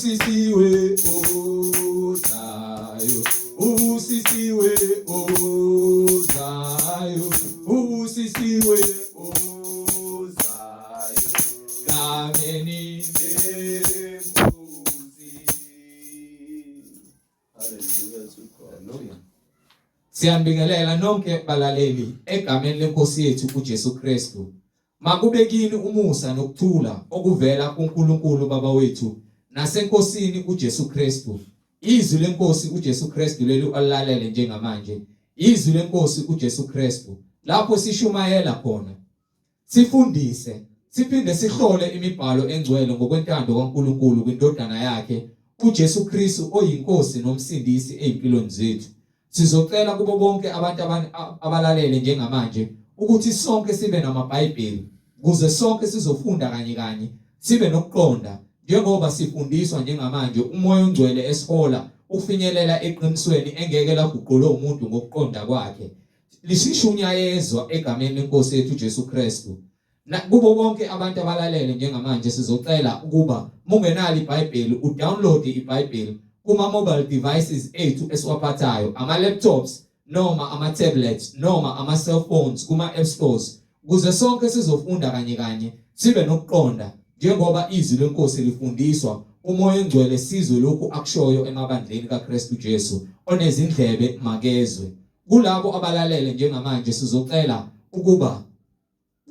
Ubusisiwe ozayo, ubusisiwe ozayo, ubusisiwe ozayo. Gameni lenkosi. Hallelujah to God. Hallelujah. Siyanibingelela nonke balaleli egameni lenkosi yethu uJesu Kristu. Makube kini umusa nokuthula okuvela kuNkulunkulu Baba wethu naseNkosini uJesu Kristu. Izwi lenkosi uJesu Kristu leli alilalele njengamanje. Izwi lenkosi uJesu Kristu lapho sishumayela khona. Sifundise siphinde sihlole imibhalo engcwele ngokwentando kaNkulunkulu kwindodana yakhe uJesu Kristu oyinkosi nomsindisi ezimpilweni zethu. Sizocela kubo bonke abantu abalalele njengamanje ukuthi sonke sibe namaBhayibheli ukuze sonke sizofunda kanye kanye sibe nokuqonda njengoba sifundiswa njengamanje uMoya oNgcwele esihola ukufinyelela eqinisweni engeke laguqulwe umuntu ngokuqonda kwakhe lisishunyayezwa egameni lenkosi yethu uJesu Kristu. Kubo bonke abantu abalalele njengamanje sizocela ukuba mungenalo iBhayibheli udownload iBhayibheli kuma mobile devices ethu esiwaphathayo, ama laptops noma ama tablets noma ama cell phones kuma app stores ukuze sonke sizofunda kanye kanye sibe nokuqonda njengoba izwi lenkosi lifundiswa uMoya oNgcwele sizwe lokhu akushoyo emabandleni kaKristu Jesu. Onezindlebe makezwe. Kulabo abalalele njengamanje sizocela ukuba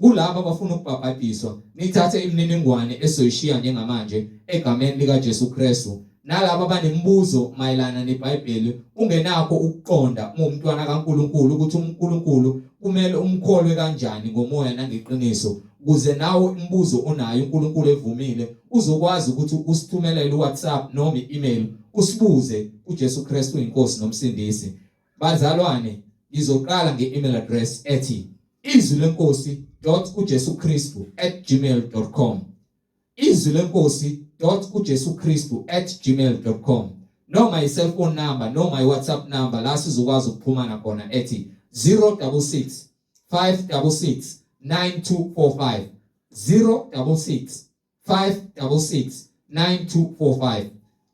kulabo abafuna ukubhabhadiswa nithathe imininingwane esoyishiya njengamanje egameni likaJesu Kristu. Nalabo abanemibuzo mayelana neBhayibheli ungenakho ukuqonda ungumntwana kaNkuluNkulu ukuthi uNkulunkulu kumele umkholwe kanjani ngomoya nangeqiniso ukuze nawe imibuzo onayo uNkulunkulu evumile uzokwazi ukuthi usithumelele uWhatsApp noma i-email usibuze. uJesu Kristu inkosi nomsindisi. Bazalwane, ngizoqala nge-email address ethi izwi lenkosi dot uJesu Kristu at gmail.com, izwi lenkosi dot uJesu Kristu at gmail.com, noma i-cellphone number noma i-WhatsApp number la sizokwazi ukuxhumana khona ethi 066 566 9245, 066 566 9245.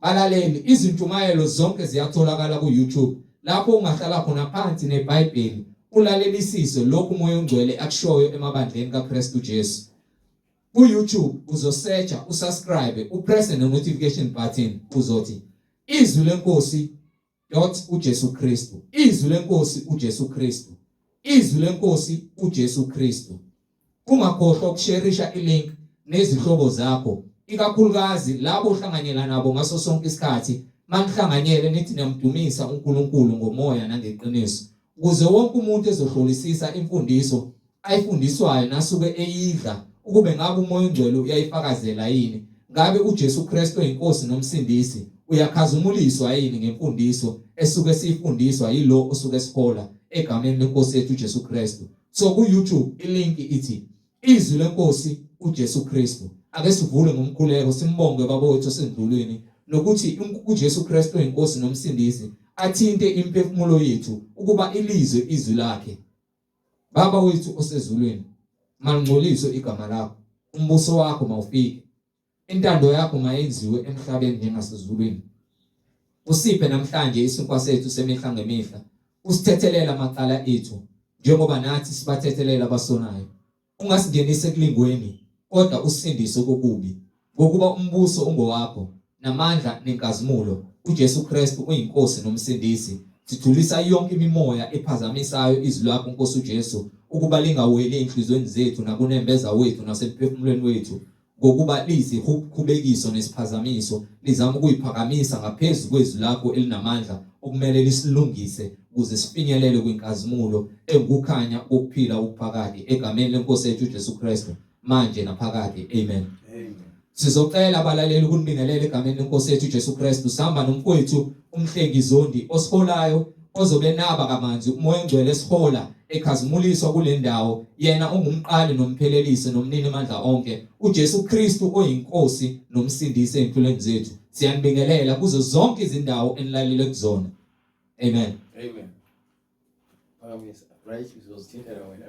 Balaleli, izintshumayelo zonke ziyatholakala ku-YouTube lapho ungahlala khona phansi neBhayibheli ulalelisise lokhu uMoya oNgcwele akushoyo emabandleni kaKristu Jesu. Ku-YouTube uzosearcha, usubscribe, upresse ne-notification button, uzothi izwi lenkosi dot uJesu Kristu, izwi lenkosi uJesu Kristu, izwi lenkosi uJesu Kristu. Ungakhohlwa ukusherisha ilink nezihlobo zakho, ikakhulukazi labo ohlanganyela nabo ngaso sonke isikhathi. Manihlanganyele nithi niyamdumisa uNkulunkulu ngomoya nangeqiniso ukuze wonke umuntu ezohlolisisa imfundiso ayifundiswayo nasuke eyidla ukube ngabe uMoya oNgcwele uyayifakazela yini, ngabe uJesu Kristu oyinkosi nomsindisi uyakhazimuliswa yini ngemfundiso esuke siyifundiswa yilo osuke sihola egameni lenkosi yethu uJesu Kristu. So ku YouTube ilink ithi izwi lenkosi uJesu Kristu. Ake sivule ngomkhuleko simbonge Baba wethu osendlulwini nokuthi uJesu Kristu oyinkosi nomsindisi athinte imphefumulo yethu ukuba ilizwe izwi lakhe. Baba wethu osezulwini, malingcweliswe igama lakho, umbuso wakho mawufike, intando yakho mayenziwe emhlabeni njengasezulwini. Usiphe namhlanje isinkwa sethu semihla ngemihla, usithethelele amacala ethu njengoba nathi sibathethelela abasonayo. Ungasingenisi ekulingweni, kodwa usisindise kokubi. Ngokuba umbuso ungowakho, namandla nenkazimulo, uJesu Kristu uyiNkosi noMsindisi. Sithulisa yonke imimoya ephazamisayo izwi lakho Nkosi uJesu ukuba lingaweli ezinhliziyweni zethu nakunembeza wethu nasemphefumulweni wethu ngokuba liyisihukhubekiso nesiphazamiso lizama ukuyiphakamisa ngaphezu kwezwi lakho elinamandla okumele lisilungise ukuze sifinyelele kwinkazimulo engukukhanya kokuphila okuphakade egameni lenkosi yethu uJesu Kristu manje naphakade. Amen. Amen. Sizocela abalaleli ukunibingelela egameni lenkosi yethu uJesu Kristu. Sihamba nomfowethu uMhlengi Zondi osiholayo ozobe naba kamanzi uMoya oNgcwele esihola ekhazimuliswa kule ndawo. Yena ungumqali nomphelelisi nomnini mandla onke, uJesu Kristu oyinkosi nomsindisi ezimpilweni zethu. Siyanibingelela kuzo zonke izindawo enilalele kuzona. Amen. Amen. Phakamisa. Right, uzozithintela wena.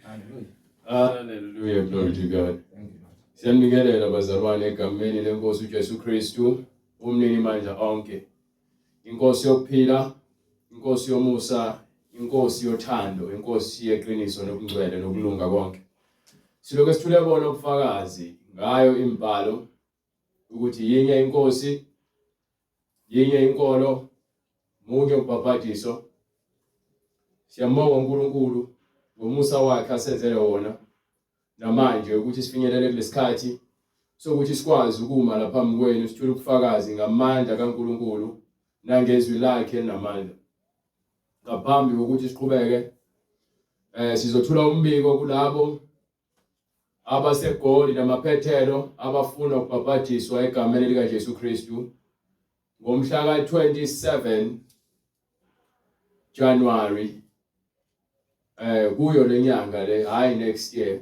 Hallelujah. Hallelujah, glory to God. Thank you, Lord. Siyanibingelela bazalwane egameni lenkosi uJesu Kristu, umnini mandla onke. Inkosi yokuphila, inkosi yomusa, inkosi yothando, inkosi yeqiniso nobungcwele nokulunga konke. Silokhu sithule bona ubufakazi ngayo imibhalo ukuthi yinye inkosi, yinye inkolo, munye ubhabhadiso. Siyambonga uNkulunkulu ngomusa wakhe asenzele wona namanje ukuthi sifinyelele kulesikhathi sokuthi sikwazi ukuma lapha phambi kwenu sithule ubufakazi ngamandla kaNkulunkulu nangezwi lakhe elinamandla. Ngaphambi kokuthi siqhubeke eh sizothula umbiko kulabo abaseGoli namaphethelo abafuna ukubhabhadiswa egameni likaJesu Kristu ngomhla ka-27 January eh kuyo lenyanga le hayi next year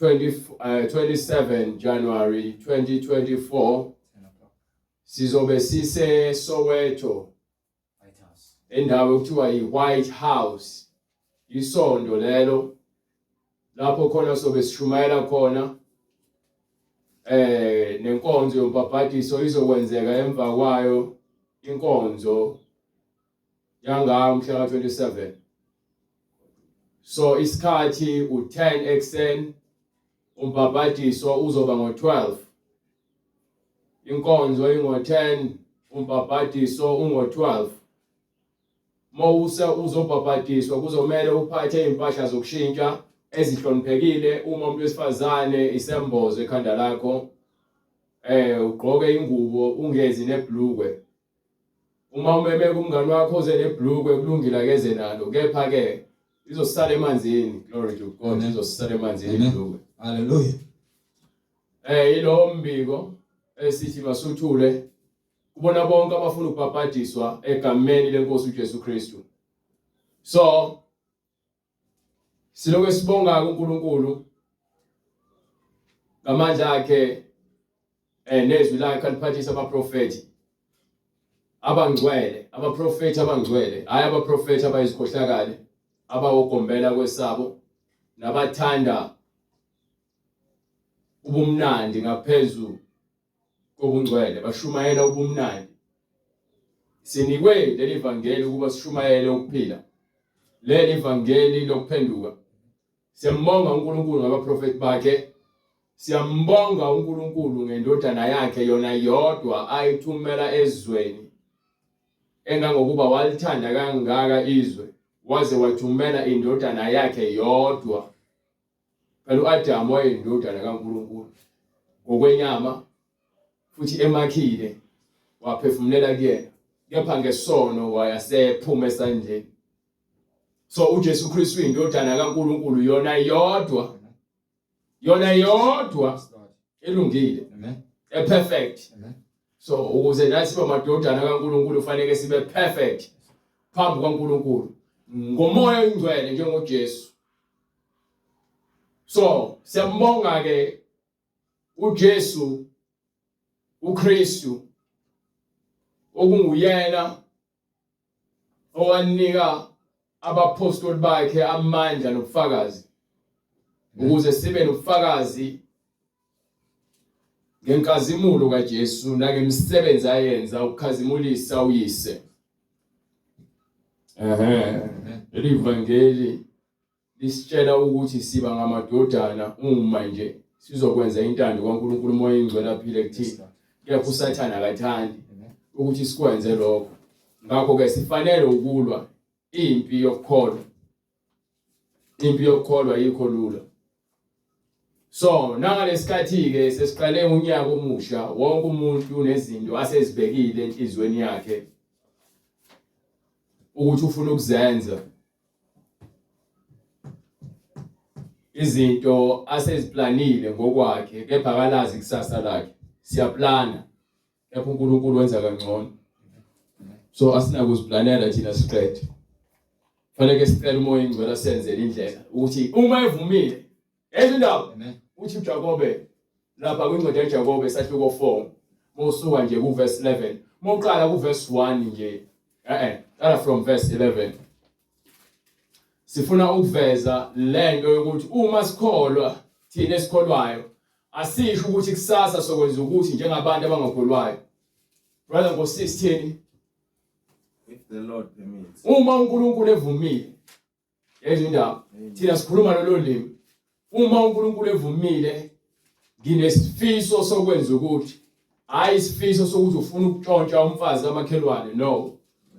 20 27 January 2024 sizobe sise Soweto endawo ekuthiwa i-White House isondo lelo lapho khona sobe sishumayela khona eh nenkonzo yombhabhadiso izokwenzeka emva kwayo inkonzo yangawo mhla ka-27 so isikhathi u-10 ekuseni umbhabhadiso uzoba ngo-12 inkonzo ingo-10 umbhabhadiso ungo-12 Mowuse uzobhabhadiswa kuzomele uphathe izimpahla zokushintsha ezihloniphekile uma umuntu wesifazane isembozo ekhanda lakho eh ugqoke ingubo ungezi neblukwe uma umeme kumngani wakho oze neblukwe kulungile akeze nalo kepha ke izosala emanzini glory to God izosala emanzini iblukwe haleluya eh ilo mbiko esithi masuthule kubona bonke abafuna ukubhabhadiswa egameni lenkosi uJesu Kristu so silokhu sibonga kuNkulunkulu ngamandla akhe eh nezwi lakhe aliphathisa abaprofeti abangcwele abaprofeti abangcwele hayi abaprofeti abayizikhohlakali abawogombela kwesabo nabathanda ubumnandi ngaphezulu kobungcwele bashumayela ubumnandi sinikwe leli vangeli ukuba sishumayele ukuphila leli vangeli lokuphenduka siyambonga uNkulunkulu ngabaprofeti bakhe siyambonga uNkulunkulu ngendodana yakhe yona yodwa ayithumela ezweni engangokuba walithanda kangaka izwe waze wathumela indodana yakhe yodwa Phela uAdamu wayeyindodana kaNkulunkulu ngokwenyama futhi emakhile waphefumulela kuyena kepha ngesono wayasephuma esandleni. So uJesu Kristu uyindodana kaNkulunkulu yona yodwa yona yodwa elungile Amen. e perfect. Amen. So ukuze nathi sibe amadodana kaNkulunkulu kufanele sibe perfect phambi kwaNkulunkulu ngomoya oyingcwele njengoJesu. So siyambonga ke uJesu uKristu okunguyena owanika abapostoli bakhe amandla nobufakazi ukuze sibe nobufakazi ngenkazimulo kaJesu nangemisebenzi ayenza ukukhazimulisa uyise. Ehhe. Leli vangeli lisitshela ukuthi siba ngamadodana uma nje sizokwenza intando kaNkulunkulu uMoya oyiNgcwele aphile kuthina. Kepha uSathane akathandi ukuthi sikwenze lokho. Ngakho-ke sifanele ukulwa impi yokukholwa. Impi yokukholwa ayikho lula. So nangalesikhathi-ke sesiqale unyaka omusha wonke umuntu unezinto asezibekile enhliziyweni yakhe ukuthi ufuna ukuzenza. Izinto aseziplanile ngokwakhe kepha akalazi ikusasa lakhe. Siyaplana kepha uNkulunkulu wenza kangcono. So asinakuziplanela thina siqede. Fanele sicele uMoya oyiNgcwele asenzele indlela ukuthi uma evumile Ezwe indaba. Uthi uJakobe lapha kwincwadi yaJakobe sahluko 4 mawusuka nje ku verse 11 mawuqala ku verse 1 nje eh eh qala from verse 11. Sifuna ukuveza lento yokuthi uma sikholwa thina esikholwayo asisho ukuthi kusasa sokwenza ukuthi njengabantu abangakholwayo. Brother ngo-16 If the Lord permits. Uma uNkulunkulu evumile. Yezwa indaba. Thina sikhuluma lolo limi. Uma uNkulunkulu evumile nginesifiso sokwenza ukuthi hayi isifiso sokuthi ufuna ukutshontsha umfazi kamakhelwane no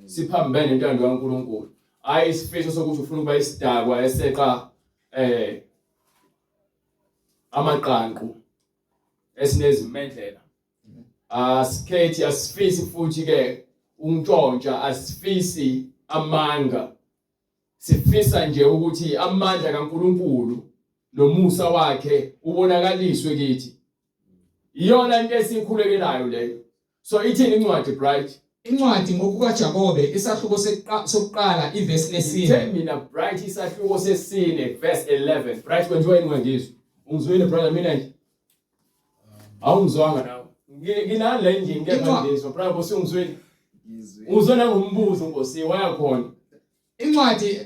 siphambene nentando kaNkulunkulu hayi isifiso sokuthi ufuna ukuba isidakwa eseqa eh amaqanqu esinezimendlela asikhethi asifisi futhi ke untshontsha asifisi amanga Sifisa nje ukuthi amandla kaNkulunkulu nomusa wakhe ubonakaliswe kithi. Iyona into esikhulekelayo leyo. So ithini incwadi Bright? Incwadi ngokukaJakobe isahluko sokuqala ivesi lesine. Ithe mina Bright isahluko sesine verse 11. Bright kwenziwa yini ngangizwa? Ungizwile brother mina nje? Awungizwanga nawe. Nginani la endlini kepha ngizwa. Brother Nkosi ungizwile? Uzwe nangombuzo Nkosi waya khona. Incwadi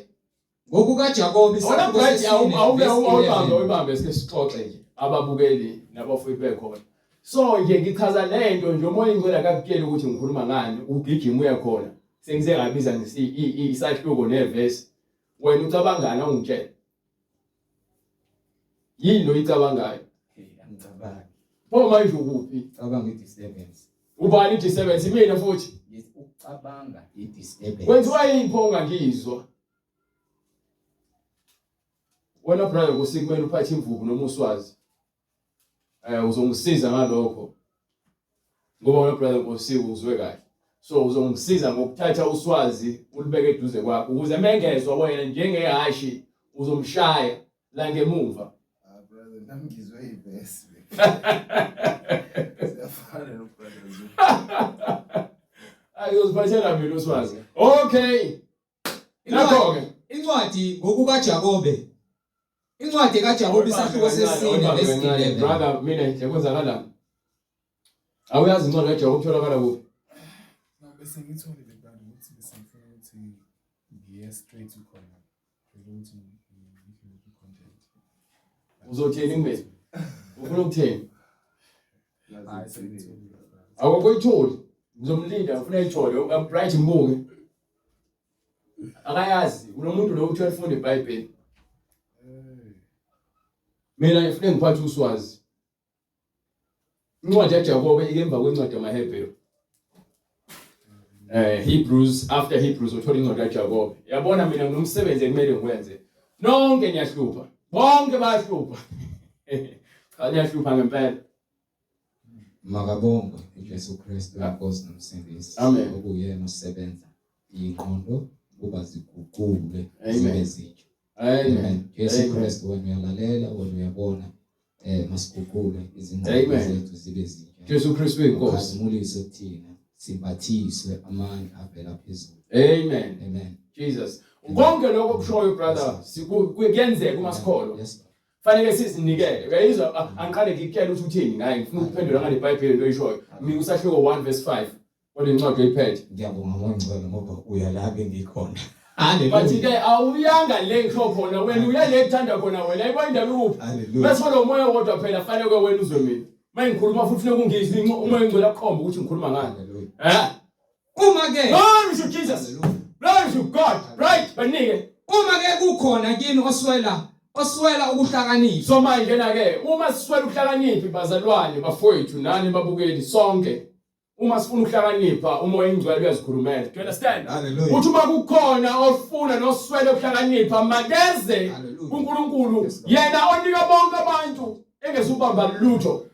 ngokukaJakobe isahluko sesine. Awubambe awubambe sike sixoxe nje ababukeli nabafowethu bekhona. So nje ngichaza lento nje umoya ingcwele akakutsheli ukuthi ngikhuluma ngani ugijima uye khona. Sengize ngabiza ngisi isahluko nevesi. Wena ucabangani awungitshele. Yini oyicabangayo? Angicabangi. Pho manje ukuphi? Cabanga i-disturbance. Ubani i-disturbance? Imina futhi. Yes, ukucabanga i-disturbance. Kwenziwa yini pho ungangizwa? Wena brother kusikumele uphathe imvubu noma uswazi. Eh uzongisiza ngalokho. Ngoba wena brother Nkosi uzwe kahle. So uzongisiza ngokuthatha uswazi ulibeke eduze kwakho ukuze mengezwa wena njengehashi uzomshaya la ngemuva. Ah brother nami ngizwe ivesi. Siyafana no brother Zulu. Ayoziphathela mina uswazi. Okay. Nakho-ke incwadi ngokukaJakobe incwadi kaJakobe isahluko sesine verse 11 brother mina nje kwenzakalani awuyazi incwadi kaJakobe utholakala kuphi No, bese ngitholile brother ukuthi bese ngifuna ukuthi ngiye straight khona. Ngifuna ukuthi ngidlule ku-content. uzothini kumina ufuna ukuthini Hayi, sengitholile. brother. awukuyitholi ngizomlinda ngifuna ayithole bright mbuke akayazi unomuntu lo uthi alifunda iBhayibheli mina ngifune ngiphathe uswazi incwadi yaJakobe ikemva kwencwadi yamaHebheru eh Hebrews after Hebrews uthola incwadi kaJakobe yabona mina nginomsebenzi ekumele ngiwenze nonke niyahlupha bonke bayahlupha cha niyahlupha ngempela Makabongwe uJesu Kristu inkosi nomsindisi okuyena osebenza ingqondo ukuba ziguqulwe zibe zintsha. Amen. Jesu Kristu wena uyalalela wena uyabona eh masiguqule izingqondo zethu zibe zintsha. Jesu Kristu uyinkosi. Khazimulise kuthina simbathiswe amandla avela phezulu. Amen. Amen. Jesus. Konke lokho okushoyo brother kuyenzeka uma sikholwa. Yes. Fanele sizinikele. Uyayizwa ah, angiqale ngikutshele ukuthi uthini ngaye ngifuna ukuphendula ngale Bible into oyishoyo. Mina usahluko 1 verse 5 kwale ncwadi oyiphethe. Ngiyabonga ngongcwele ngoba uya la bengikhona. But ke awuyanga le ngisho khona wena uya le kuthanda khona wena ayibona indaba ikuphi. Bese lo moya wodwa phela fanele ke wena uzwe mina. Mayingikhuluma futhi funeka ungizwe umoya ongcwele akukhomba ukuthi ngikhuluma ngani. Eh? Uma ke Glory to Jesus. Glory to God. Right, banike. Uma ke kukhona kini oswela oswela ukuhlakanipha. So manje na ke uma siswela ukuhlakanipha bazalwane bafowethu nani babukeli sonke uma sifuna ukuhlakanipha umoya ingcwele uyazikhulumela. Do you understand? Uthi uma kukhona ofuna noswele ukuhlakanipha makeze kuNkulunkulu yena onika bonke abantu engezubamba lutho.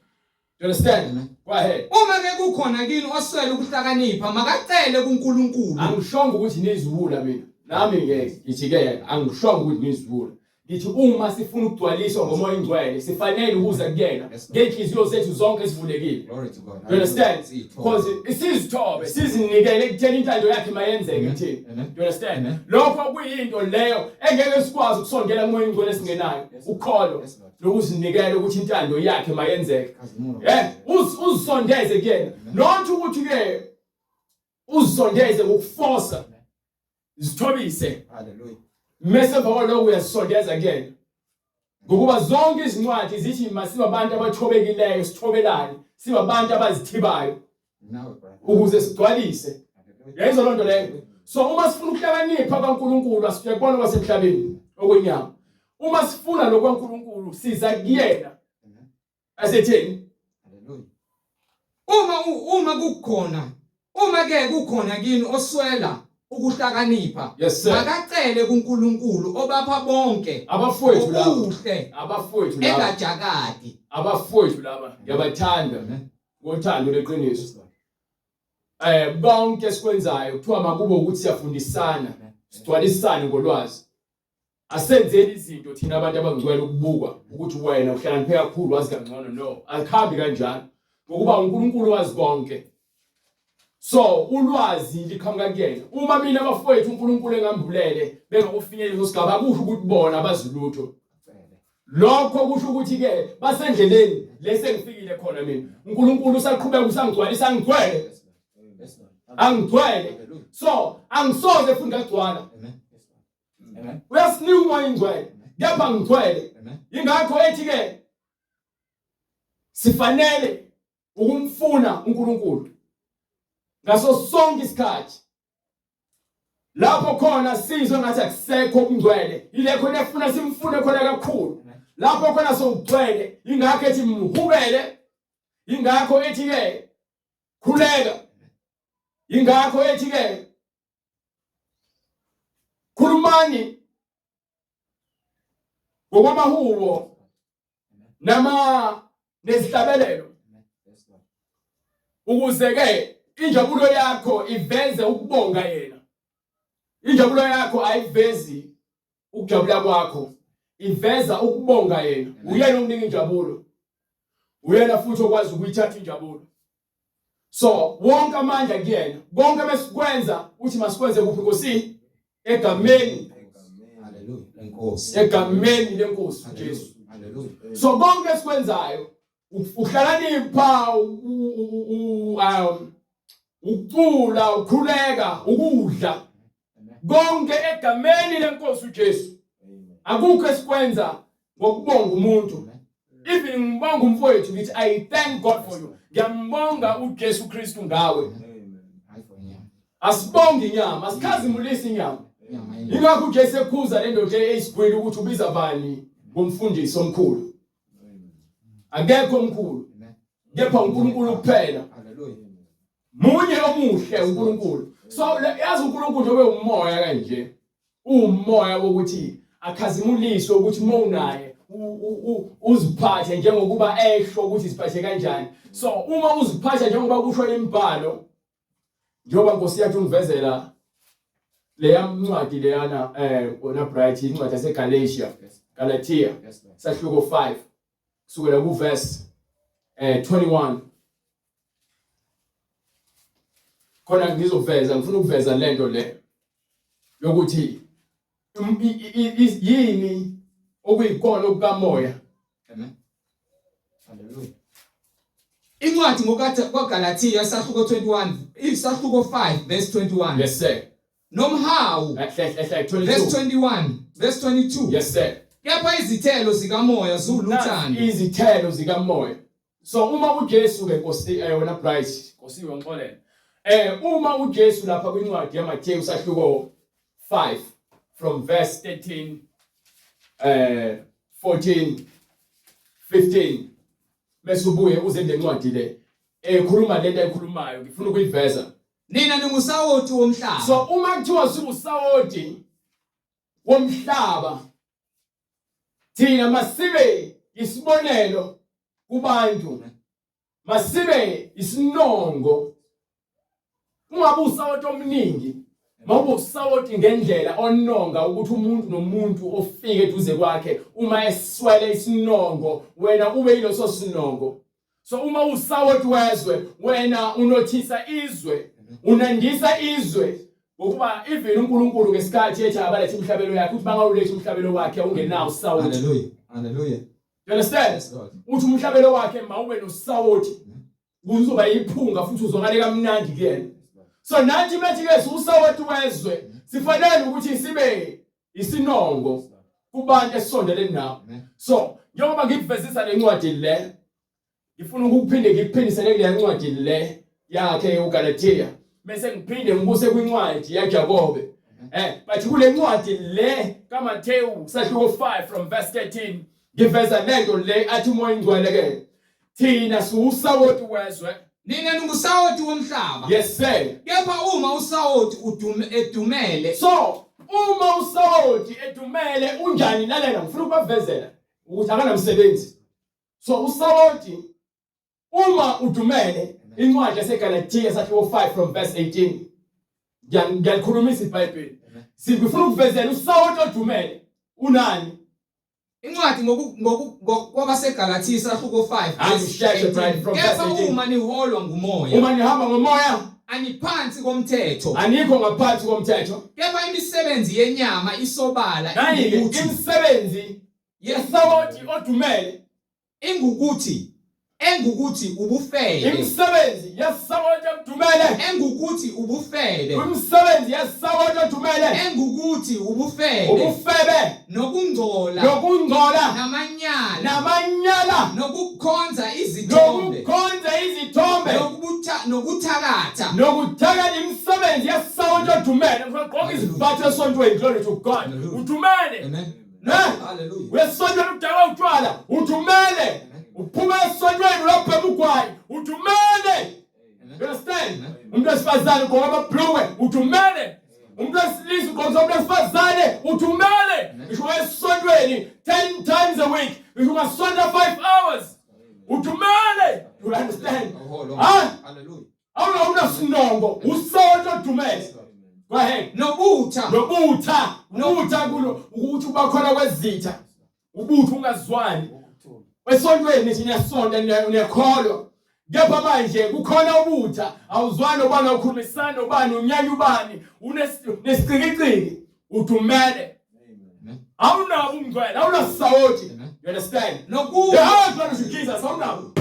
You understand? Go ahead. Uma ke kukhona kini oswele ukuhlakanipha makacele kuNkulunkulu. Angishongo ukuthi niziwula mina. Nami ke ngithi ke angishongo ukuthi niziwula. Ngithi uma sifuna ukugcwaliswa ngomoya ingcwele sifanele ukuza kuyena ngenhliziyo zethu zonke ezivulekile. Glory to God. You understand? Because isizithobe sizinikele ekutheni intando yakhe mayenzeke kuthina. You understand? Lokho kuyinto leyo engeke sikwazi ukusondela kumoya ingcwele esingenayo. Ukholo. Lokuzinikela ukuthi intando yakhe mayenzeke eh uzisondeze kuyena not ukuthi ke uzisondeze ngokuforsa zithobise haleluya Mese emva kwaloko uyasondeza kuyena. Ngokuba zonke izincwadi zithi masibe abantu abathobekileyo, sithobelane, sibe abantu abazithibayo ukuze sigcwalise. Yayizwa loo nto leyo. So uma sifuna ukuhlakanipha kaNkulunkulu asifike kubona kwasemhlabeni okwenyama. Uma sifuna lokho kaNkulunkulu siza kuyena. Asetheni? Haleluya. Uma uma kukhona uma ke kukhona kini oswela ukuhlakanipha Yes sir. makacele kuNkulunkulu obapha bonke Abafowethu laba. okuhle Abafowethu laba. engajakadi. Abafowethu laba ngiyabathanda Amen. ngothando leqiniso. Eh konke esikwenzayo kuthiwa makube ukuthi siyafundisana, sigcwalisane ngolwazi. Asenzeli izinto thina abantu abangcwele ukubukwa ukuthi wena uhlakaniphe kakhulu wazi kangcono no akuhambi kanjalo ngokuba uNkulunkulu wazi konke so ulwazi liqhamuka kuyena uma mina abafowethu uNkulunkulu engambulele bengakufinyeleli leso sigaba akusho ukuthi bona abazi lutho lokho kusho ukuthi ke basendleleni lese ngifikile khona mina uNkulunkulu usaqhubeka usangigcwalisa angigcwele angigcwele so angisoze futhi ngagcwala Amen. Uyasinika umoya ingcwele. Kepha ngigcwele. Ingakho ethi ke sifanele ukumfuna uNkulunkulu ngaso sonke isikhathi lapho khona sizwe ngathi akusekho okungcwele ile khona efuna simfune khona kakhulu lapho khona sokugcwele ingakho ethi mhubele ingakho ethi ke khuleka ingakho ethi ke Khulumani ngokwamahubo nama nezihlabelelo ukuze ke injabulo yakho iveze ukubonga yena. Injabulo yakho ayivezi ukujabula kwakho, iveza ukubonga yena. Uyena okunika injabulo. Uyena futhi okwazi ukuyithatha injabulo. So wonke amandla kuyena. Konke mesikwenza uthi masikwenze kuphi Nkosi? Egameni. Hallelujah. Lenkosi. Egameni lenkosi uJesu. Hallelujah. So konke esikwenzayo uhlakanipha um ukucula ukhuleka ukudla konke egameni lenkosi uJesu. Akukho esikwenza ngokubonga umuntu. Even ngibonga umfowethu ngithi I thank God for you. Ngiyambonga uJesu Kristu ngawe. Asibongi inyama, asikhazimulisi inyama. Ingakho uJesu ekhuza le ndoda eyisigwili ukuthi ubiza bani ngomfundisi omkhulu. Akekho omkhulu. Kepha uNkulunkulu kuphela. Munye omuhle uNkulunkulu. So yazi uNkulunkulu njengoba umoya kanje. Umoya wokuthi akhazimuliswe ukuthi uma unaye uziphathe njengokuba esho ukuthi iziphathe kanjani. So uma uziphatha njengoba kusho imibhalo njengoba Nkosi yathi ungivezela leya ncwadi leyana eh wona Bright incwadi yaseGalatia Galatia sahluko 5 kusukela ku verse eh 21 khona ngizoveza ngifuna ukuveza lento le yokuthi yini okuyikona okukamoya amen haleluya Incwadi ngokaGalathiya isahluko 21 isahluko 5 verse 21 Yes sir Nomhawu verse 21 verse 22 Yes sir Kepha izithelo zikamoya ziwuluthando Izithelo zikamoya So uma uJesu ke Nkosi eh, wena Bright Nkosi wangixolela eh uma uJesu lapha kwincwadi yaMathewu sahluko 5 from verse 13 eh 14 15 bese ubuye uze lencwadi le ekhuluma lento ayikhulumayo ngifuna ukuyiveza Nina ningusawoti womhlaba. So uma kuthiwa siwusawoti womhlaba thina masibe isibonelo kubantu masibe isinongo ungabe usawoti omningi mawube usawoti ngendlela ononga ukuthi umuntu nomuntu ofike eduze kwakhe uma eswele isinongo wena ube yiloso sinongo So uma usawoti wezwe wena unothisa izwe unandisa izwe ngokuba even uNkulunkulu ngesikhathi ethi abalethe umhlabelo yakhe uthi bangawuletha umhlabelo wakhe ungenawo usawoti. Hallelujah. Hallelujah. You understand? Yes, Lord. Uthi umhlabelo wakhe mawube nosawoti uzoba yiphunga futhi uzwakale kamnandi kuyena. So nathi methi ke usawoti wezwe sifanele ukuthi sibe Isinongo kubantu esisondelene nabo. So, njengoba ngikuvezisa le ncwadi le, ngifuna ukuphinde ngikuphindisele kule ncwadi le yakhe uGalatia. Bese ngiphinde ngibuse kwincwadi yaJakobe. But kule ncwadi le kaMathewu sahluko 5 from verse 13 ngiveza lento le athi uMoya Ingcwele ke thina siwusawoti wezwe. Nina ningusawoti womhlaba. Yes sir. Kepha uma usawoti udume edumele. So uma usawoti edumele unjani? Lalela, ngifuna ukubavezela ukuthi akanamsebenzi. So usawoti uma udumele, incwadi yaseGalatia sahluko 5 from verse 18, ngiyalikhulumisa iBhayibheli, sifuna ukuvezela usawoti odumele unani. Incwadi kwabaseGalatia sahluko 5. Angisheshe, Brian, from verse Kepha 18. uma niholwa ngumoya, Uma nihamba ngomoya, aniphansi komthetho. Anikho ngaphansi komthetho. Kepha imisebenzi yenyama isobala, Nayi-ke ingukuthi imisebenzi yesawoti odumele. Engukuthi ubufebe. Imisebenzi yesawoti odumele. Engukuthi ubufebe. Imisebenzi yesawoti odumele. Engukuthi ubufebe. Ubufebe. Nokungcola. Nokungcola. Namanyala. Namanyala. Nokukhonza izithombe. Nokukhonza izithombe. Nokuthakatha. Nokuthakatha. Imisebenzi yesawoti odumele. Ugqoka izivatho esontweni, glory to God. Hallelujah. Udumele. Amen. Ne? Hallelujah. Uyasontweni udakwa utshwala, udumele. Uphuma esontweni uyobhema ugwayi, udumele. You understand? Amen. Umuntu wesifazane ugqoka amabhlukwe, udumele. Umuntu wesilisa ugqoka umuntu wesifazane, udumele. Ngisho esontweni 10 times a week, ngisho ungasonta 5 hours, udumele. You understand? Awuholo. Ha? Hallelujah. Awuna unasinongo, usonto odumele. Go ahead. Nobutha. Nobutha, ubutha kulo ukuthi uba khona kwezitha. Ubutha ungazwani. Esontweni nithi niyasonta, niyakholwa. Kepha manje kukhona ubutha, awuzwani ubani, awukhulumisani ubani, unyanya ubani, unesicikiciki, udumele. Awunabo umngcwele, awunasawoti. Amen. You understand? Nokulwa. Yeah, glory to Jesus, awunabo.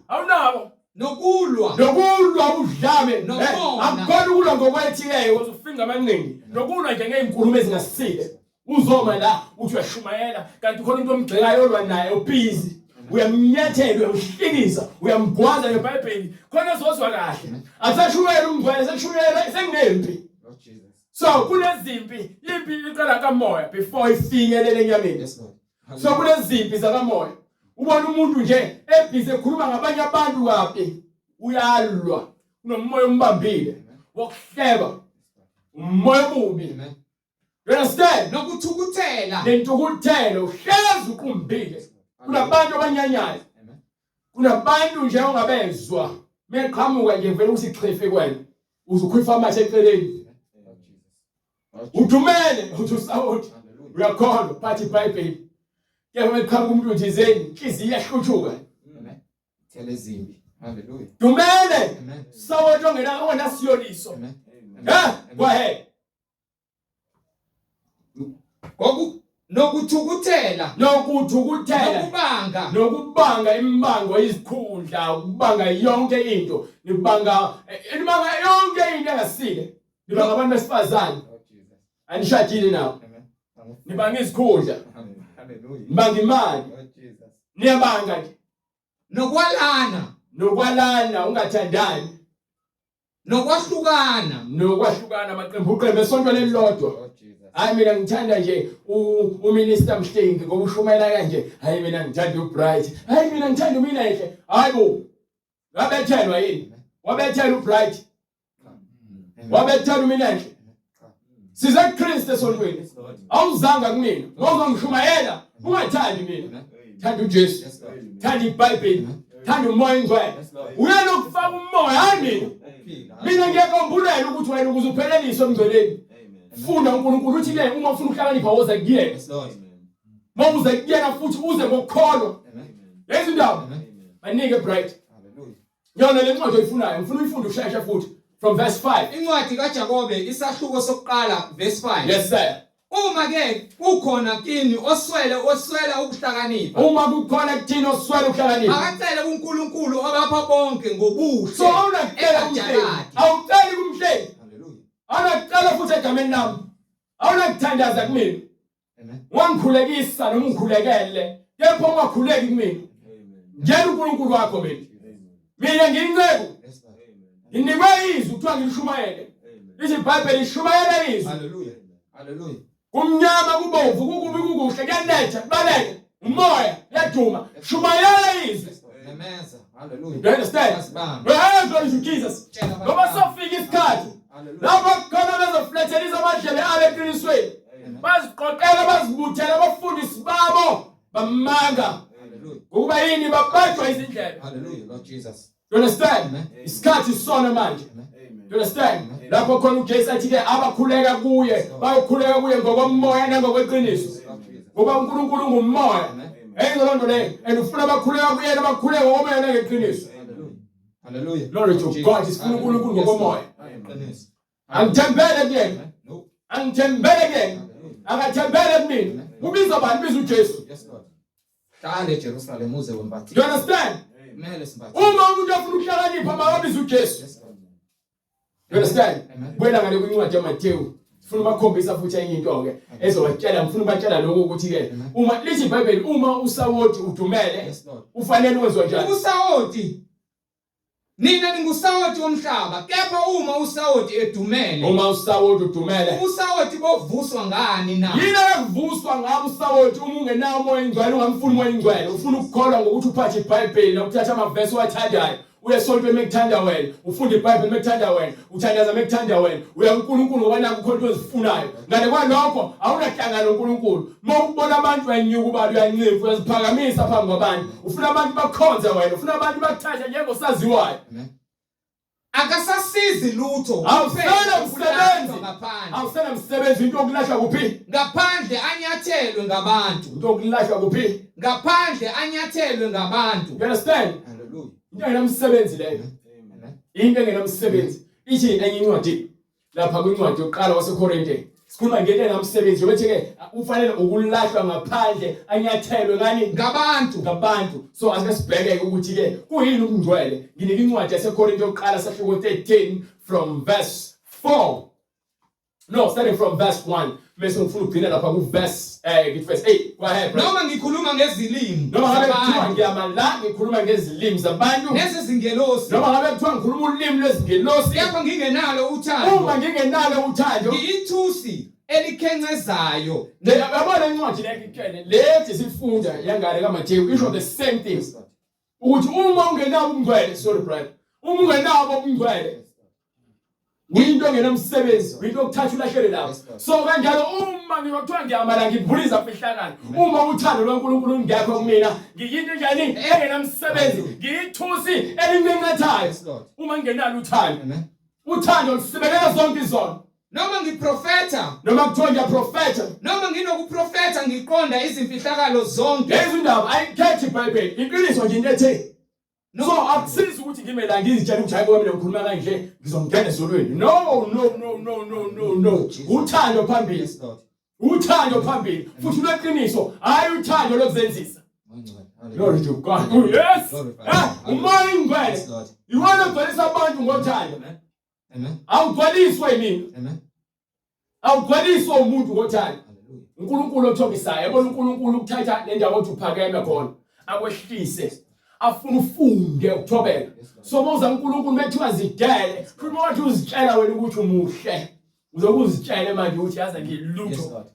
Awunabo. Nokulwa. Nokulwa udlame. Nokona. Akukhona ukulwa ngokwethileyo ukuze ufinge amanqindi. Nokulwa nje ngey'nkulumo ezingasile. Uzoma la uthi uyashumayela kanti khona umuntu omgxekayo olwa naye ubhizi. Uyamnyathela, uyamhlikiza, uyamgwaza ngeBhayibheli. Khona ezozwa kahle. Akusashumayela umngcwele, sekushumayela sekunempi. Lord Jesus. So kunezimpi, impi iqala kamoya before ifinyelele enyameni. Yes, Lord. So kunezimpi zakamoya. Ubona umuntu nje ebhizi ekhuluma ngabanye abantu kabi, uyalwa. Unomoya ombambile wokuhleba, umoya omubi. Amen. You understand? Nokuthukuthela. Nentukuthelo, uhlezi uqumbile. Kunabantu abanyanyayo. Amen. Kunabantu nje ongabezwa meqhamuka nje vele uthi xhifi kwena, uzukhwifa amathe eceleni. Lord Jesus. Udumele uthi usawoti. Hallelujah. Uyakholwa phathi iBhayibheli. Kepha meqhamuka umuntu thizeni, inhliziyo iyahluthuka. Amen. Thela ezimbi. Hallelujah. Dumele. Amen. Sawoti ongena onasiyoliso. Amen. Go ahead. Nokuthukuthela. Nokuthukuthela. Nokubanga. Nokubanga imbango, izikhundla, ukubanga yonke into. Nibanga yonke into engasile. Nibanga abantu besifazane. Lord Jesus. Anishadile nabo. Amen. Nibanga izikhundla. Hallelujah. Nibanga imali. Lord Jesus. Niyabanga nje. Nokwalana. Nokwalana, ungathandani. Nokwahlukana. Nokwahlukana, amaqembu qembu esontweni elilodwa. Lord Jesus. Hayi mina ngithanda nje uMinister Mhlengi ngoba ushumayela kanje. Hayi mina ngithanda uBright. Hayi mina ngithanda uMinenhle. Hayi bo. Wabethelwa yini? Wabethelwa uBright. Wabethelwa uMinenhle. Size kuKristu esontweni. Yes, Lord. Awuzanga kumina. Ngozongishumayela. Ungathandi mina. Thanda uJesu. Yes, Lord. Thanda iBhayibheli. Thanda uMoya oNgcwele. Yes, Lord. Uyena okufaka umoya, hayi mina. Ukuphila. Mina ngiyakombulela ukuthi wena ukuze upheleliswe emngcweleni. Funda uNkulunkulu uthi ke uma ufuna ukuhlakanipha woza kuyena. Yes, Lord. Mawuze kuyena futhi uze ngokukholwa. Amen. Lezi ndaba Amen. banike Bright. Hallelujah. Yona le ncwadi oyifunayo, ngifuna uyifunde usheshe futhi from verse 5. Incwadi kaJakobe isahluko sokuqala verse 5. Yes sir. Uma ke kukhona kini oswele ukuhlakanipha, Uma kukhona kuthina oswele ukuhlakanipha, akacele kuNkulunkulu obapha bonke ngobuhle. So awunakucela kumhlengi. engajakadi. Awuceli kumhlengi. Hallelujah. Awunakucela futhi egameni lami. Awunakuthandaza kumina. Wangikhulekisa noma ungikhulekele, kepha ungakhuleki kumina. Ngiyena uNkulunkulu wakho mina. Mina ngiyinceku. Nginikwe izwi kuthiwa ngilishumayele. Lithi iBhayibheli lishumayela izwi. Hallelujah. Hallelujah. Kumnyama kubomvu kukubi kukuhle kuyanetha kubaleke umoya kuyaduma. Shumayela izwi. Memeza. Hallelujah. Do you understand? Asibambe. Well, glory to Jesus. Tshela abantu Ngoba bakho. sofika isikhathi Hallelujah. lapho khona bezoflethelisa amadlebe abo eqinisweni. Baziqoqela bazibuthela abafundisi babo bamanga. Hallelujah. Ngokuba yini babajwa izindlebe. Hallelujah, Lord Jesus. Do you understand? Amen. Isikhathi sona manje. Amen. Do you understand? Lapho khona uJesu athi ke abakhuleka kuye, bayokhuleka kuye ngokomoya nangokweqiniso. Lord Jesus. Ngoba uNkulunkulu ungumoya. Amen. Hey loo nto leyo. And ufuna abakhuleka kuyena bakhuleke ngokomoya nangeqiniso. Hallelujah. Hallelujah. Glory to Jesus. God. Sifuna uNkulunkulu Yes, Lord. ngokomoya. Qiniso. Angithembele kuyena. Amen. No. Angithembele kuyena. Hallelujah. Akathembele kumina. Ubiza bani? Ubiza uJesu. Yes, Lord. Hlala eJerusalem uze Do wembathile. you understand? Kumele simbathile. Uma umuntu afuna ukuhlakanipha makabize uJesu. Yes, Lord. You understand? Amen. Buyela ngale kwincwadi yaMateyu. Sifuna ubakhombisa futhi enye into ke ezobatshela ngifuna ubatshela lokho ukuthi ke Amen. uma lithi iBhayibheli uma usawoti udumele Yes, Lord. ufanele wenziwa njani? Usawoti. Nina ningusawoti womhlaba, kepha uma usawoti edumele, Uma usawoti udumele usawoti bovuswa ngani na? yini ekuvuswa ngabo usawoti uma ungenawo umoya ingcwele ungamfuni umoya ingcwele ufuna ukukholwa ngokuthi uphathe iBhayibheli nokuthatha amavesi owathandayo uye esontweni mekuthanda wena ufunda iBhayibheli mekuthanda wena uthandaza mekuthanda wena uya kuNkulunkulu ngoba nakho khona into ozifunayo ngale kwalokho awunahlangano noNkulunkulu uma ukubona abantu uyayinyuka ubala uyancipha uyaziphakamisa phambi kwabantu ufuna abantu bakhonze wena ufuna abantu bakuthathe njengosaziwayo Amen. Akasasizi lutho. Awusena kuphela msebenzi. ukulahlwa Ngaphandle. awusena msebenzi into yokulashwa kuphi Ngaphandle anyathelwe ngabantu. into yokulashwa kuphi Ngaphandle anyathelwe ngabantu. you understand Hallelujah. into engenamsebenzi leyo Amen. into engenamsebenzi ithi enye incwadi lapha kwincwadi yokuqala waseKorinte sikhuluma ngento engamsebenzi yokuthi ke ufanele ukulahlwa ngaphandle anyathelwe ngani Ngabantu. ngabantu so asike sibheke ukuthi ke kuyini ubungcwele nginika incwadi yaseKorinte yokuqala sahluko 13 from verse 4 no starting from verse 1 bese ngifuna ukugcina lapha ku verse ngithi verse 8 go ahead brother. Noma ngikhuluma ngezilimi. noma ngabe kuthiwa zabantu, ngiyama la ngikhuluma ngezilimi zabantu Nezezingelosi. noma ngabe kuthiwa ngikhuluma ulimi lwezingelosi Kepha ngingenalo uthando. uma ngingenalo uthando Ngiyithusi elikhencezayo. Yabona incwadi le ngikutshele lethi sifunda yangale kaMathewu isho the same thing ukuthi uma ungenabo ubungcwele sorry brother uma ungenabo ubungcwele uyinto engenamsebenzi uyinto okuthatha ulahlele lapho so kanjalo uma ngikuthiwa ngiyamala ngibhuliza fihlakalo uma uthando lwaNkulunkulu lungekho kumina ngiyinto enjani engenamsebenzi ngiyithusi elincencethayo Yes, Lord. uma ngingenalo uthando Amen. uthando lusibekela zonke izono Noma ngiprofetha, noma kuthiwa ngiyaprofetha noma nginokuprofetha ngiqonda izimfihlakalo zonke. lezi ndaba ayikhethi iBhayibheli iqiniso nje into ethi so akusizi ukuthi ngime la ngizitshela ukuthi hayi ngoba mina ngikhuluma kanje ngizongena ezulwini no no no no no no no uthando phambili Yes, Lord. uthando phambili futhi lweqiniso hayi uthando lokuzenzisa Ngcwele. glory to God oh, yes Glorify. umoya ingcwele Yes, Lord. iwona ogcwalisa abantu ngothando Amen. Amen. awugcwaliswa yimina Amen. awugcwaliswa umuntu ngothando Hallelujah. uNkulunkulu othobisayo yabona uNkulunkulu ukuthatha le ndawo othi uphakeme khona akwehlise afuna ufunde ukuthobeka so mawuza uNkulunkulu methiwa zidele futhi mawathi uzitshela wena ukuthi umuhle uzokuzitshele manje ukuthi yazi Yes, ngilutho Lord.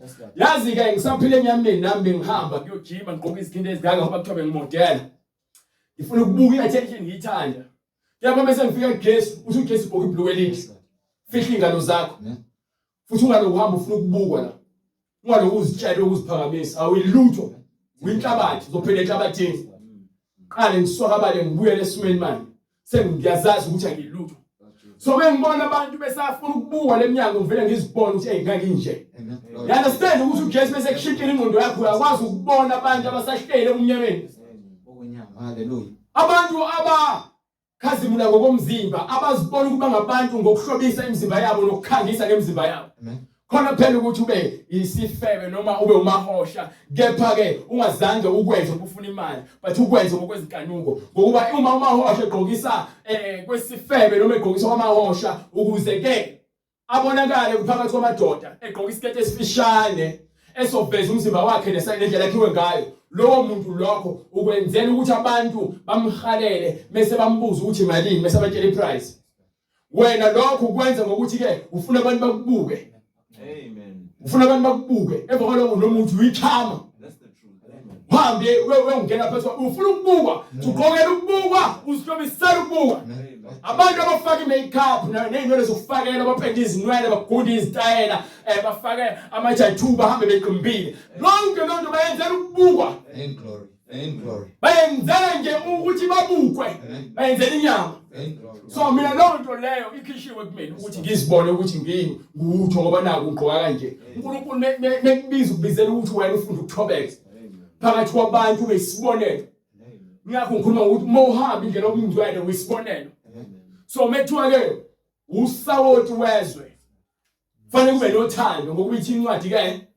Yes, Lord. yazi ke ngisaphila enyameni nami bengihamba ngiyojima ngigqoke izikhindi ezingaka ngoba kuthiwa bengimodela ngifuna ukubuka i-attention ngiyithanda kuyabona bese ngifika kuJesu uthi uJesu ugqoke ibhulukwe elihle Yes, Lord. fihla ingalo zakho Amen. futhi ungalokhu uhamba ufuna ukubukwa la ungalokhu uzitshela ukuziphakamisa awuyilutho uyinhlabathi uzophela enhlabathini qale ngiswakabale ngibuyele esimeni manje sengiyazazi ukuthi angilutho so bengibona abantu besafuna ukubukwa leminyango ngivele ngizibone ukuthi hey nganginje Amen. Lord. you understand ukuthi uJesu bese kushintshile ingqondo yakho uyakwazi ukubona abantu abasahlele emnyameni Okwenyama. Hallelujah. abantu abakhazimula ngokomzimba abazibona ukuba ngabantu ngokuhlobisa imizimba yabo nokukhangisa ngemizimba yabo Amen. khona phela ukuthi ube isifebe noma ube umahosha kepha ke ungazange ukwenze ukufuna imali but ukwenze ngokwezinkanuko ngokuba uma umahosha egqokisa kwesifebe noma egqokisa kwamahosha ukuze ke Abonakale kuphakathi kwamadoda egqoka isiketi esifishane esoveza umzimba wakhe nendlela akhiwe ngayo. Lowo muntu lokho ukwenzela ukuthi abantu bamhalele mese bambuza ukuthi malini mese batshela iprice. Wena lokho ukwenza ngokuthi ke ufuna abantu bakubuke. Amen. Ufuna abantu bakubuke. Emva kwalokho nomuntu uyichama. That's the truth. Amen. Uhambe uyongena phezu ufuna ukubukwa, ugqokela ukubukwa, uzihlobisela ukubukwa. Amen. Abantu abafaka i-makeup ney'nwele zokufakela bapende izinwele bagunde izitayela um bafake ama-tattoo bahambe beqimbile. Lonke loo nto bayenzela ukubukwa. In glory. In glory. Bayenzela nje ukuthi babukwe. Bayenzela inyama. In glory. So mina leyo nto leyo ikhishiwe kumina ukuthi ngizibone ukuthi ngiyini ngutho ngoba naku ngigqoka kanje. uNkulunkulu mekubiza ukubizela ukuthi wena ufunda ukuthobeka. Phakathi kwabantu ube isibonelo. Ngakho ngikhuluma ngokuthi uma uhamba indlela okungcwele uyisibonelo. So mekuthiwa ke usawoti wezwe. Fanele kube nothando ngokuba ithi incwadi ke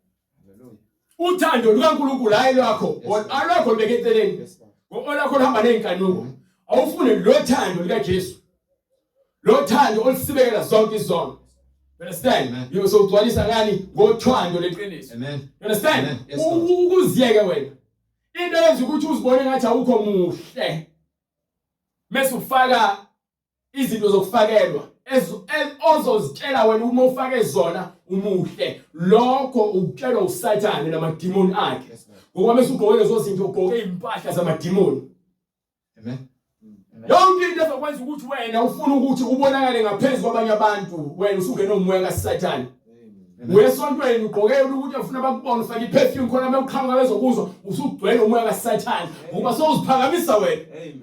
uthando lukaNkulunkulu hayi lwakho alwakho lubeke eceleni olwakho luhamba nezinkanuko awufune lo thando likaJesu lo thando olusibekela zonke izono. You understand? You sowugcwalisa ngani ngothando leqiniso. Amen. You understand? Amen. Yes, Lord. Ukuziyeke wena. Into eyenza ukuthi uzibone ngathi awukho muhle. Mase ufaka izinto zokufakelwa ozozitshela wena uma ufake zona umuhle. Lokho ukutshelwa uSathane namadimoni akhe. Yes, Lord. Ngoba mase ugqoke lezo zinto ugqoke impahla zamadimoni. Amen. Yonke into ezokwenza ukuthi wena ufuna ukuthi ubonakale ngaphezu kwabanye abantu wena usungena umoya kaSathane. Amen. Uyesontweni ugqoke ukuthi ufuna bakubone ufake iperfume khona mekuqhamuka bezokuzwa usugcwele umoya kaSathane ngoba sowuziphakamisa wena. Amen.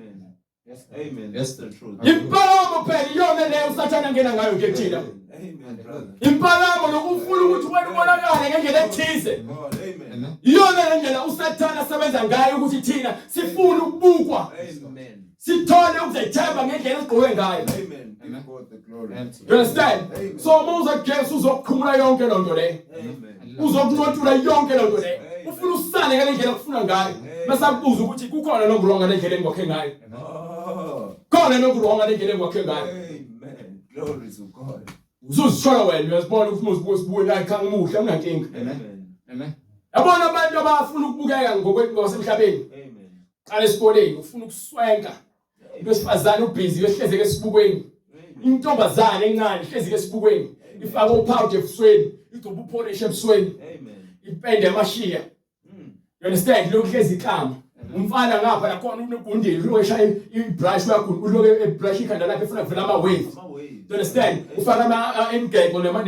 Yes. Amen. That's the truth. Impakamo phela iyona leyo uSathane angena ngayo nje kuthina. Amen, brother. Impakamo lokufuna ukuthi wena ubonakale ngendlela ethize. God, amen. Amen. Iyona le ndlela uSathane asebenza ngayo ukuthi thina sifune ukubukwa Amen. sithole ukuzethemba ngendlela esigqoke ngayo. Amen. Give God the glory. Amen. You understand? Amen. So uma uza kuJesu uzokukhumula yonke loo nto leyo. Amen. Uzokunqotshula yonke loo nto leyo. Amen. Ufuna usale ngale ndlela okufuna ngayo. Amen. Bese akubuza ukuthi kukhona nokuwrong ngale ndlela engikwakhe ngayo. Oh. Khona nokuwrong ngale ndlela engikwakhe ngayo. Amen. Glory to God. Uzuzithola wena uyazibona ukuthi uma uzibuka la cha ngimuhle anginankinga. Amen. Amen. Yabona abantu abafuna ukubukeka ngokwasemhlabeni. Amen. Qala esikoleni ufuna ukuswenka. Umuntu wesifazane ubhizi uyohlezeka esibukweni. Amen. Intombazane encane ihlezi esibukweni. Ifaka upowder ebusweni, igcoba upolish ebusweni. Amen. Ipende amashiya. Mm. You understand? Lokhu hlezi iklama. Umfana ngapha lakhona unegundile uloke eshaya ibrush uyagunda uloke ebrush ikhanda lakhe efuna kuvela ama waves. Ama waves. You understand? Ufaka ama emgexo nema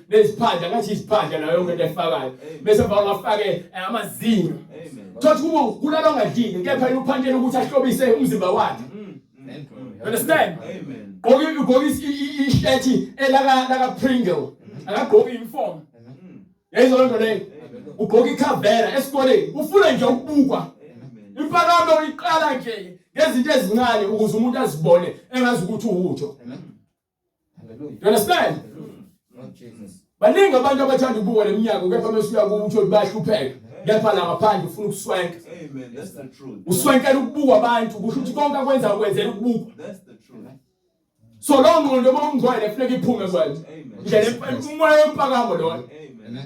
neziphandla ngathi iziphandla nayo yonke into efakayo. Bese emva kwafake amazinyo. Amen. Thothi kubo kulala ongadlile kepha yena uphantele ukuthi ahlobise umzimba wakhe. Mm. Mm. You understand? Amen. Gqoka ugqoka ishirt elaka laka Pringle. Akagqoki uniform. Mm. Yayizwa loo nto leyo. Amen. Ugqoka ikhavera esikoleni ufuna nje ukubukwa. Amen. Impakamo iqala nje ngezinto ezincane ukuze umuntu azibone engazi ukuthi uwutho. Amen. Hallelujah. You understand? Lord Jesus. Baningi abantu abathanda ukubukwa leminyaka kepha mesuya kuwutho bayahlupheka. Kepha la ngaphandle ufuna ukuswenka. Amen. That's the truth. Uswenkela ukubukwa abantu kusho ukuthi konke akwenza ukwenzela ukubukwa. That's the truth. So lo ngqondo uma ungcwele kufuneka iphume kuwena. Amen. Indlela umoya wempakamo lona. Amen. Amen.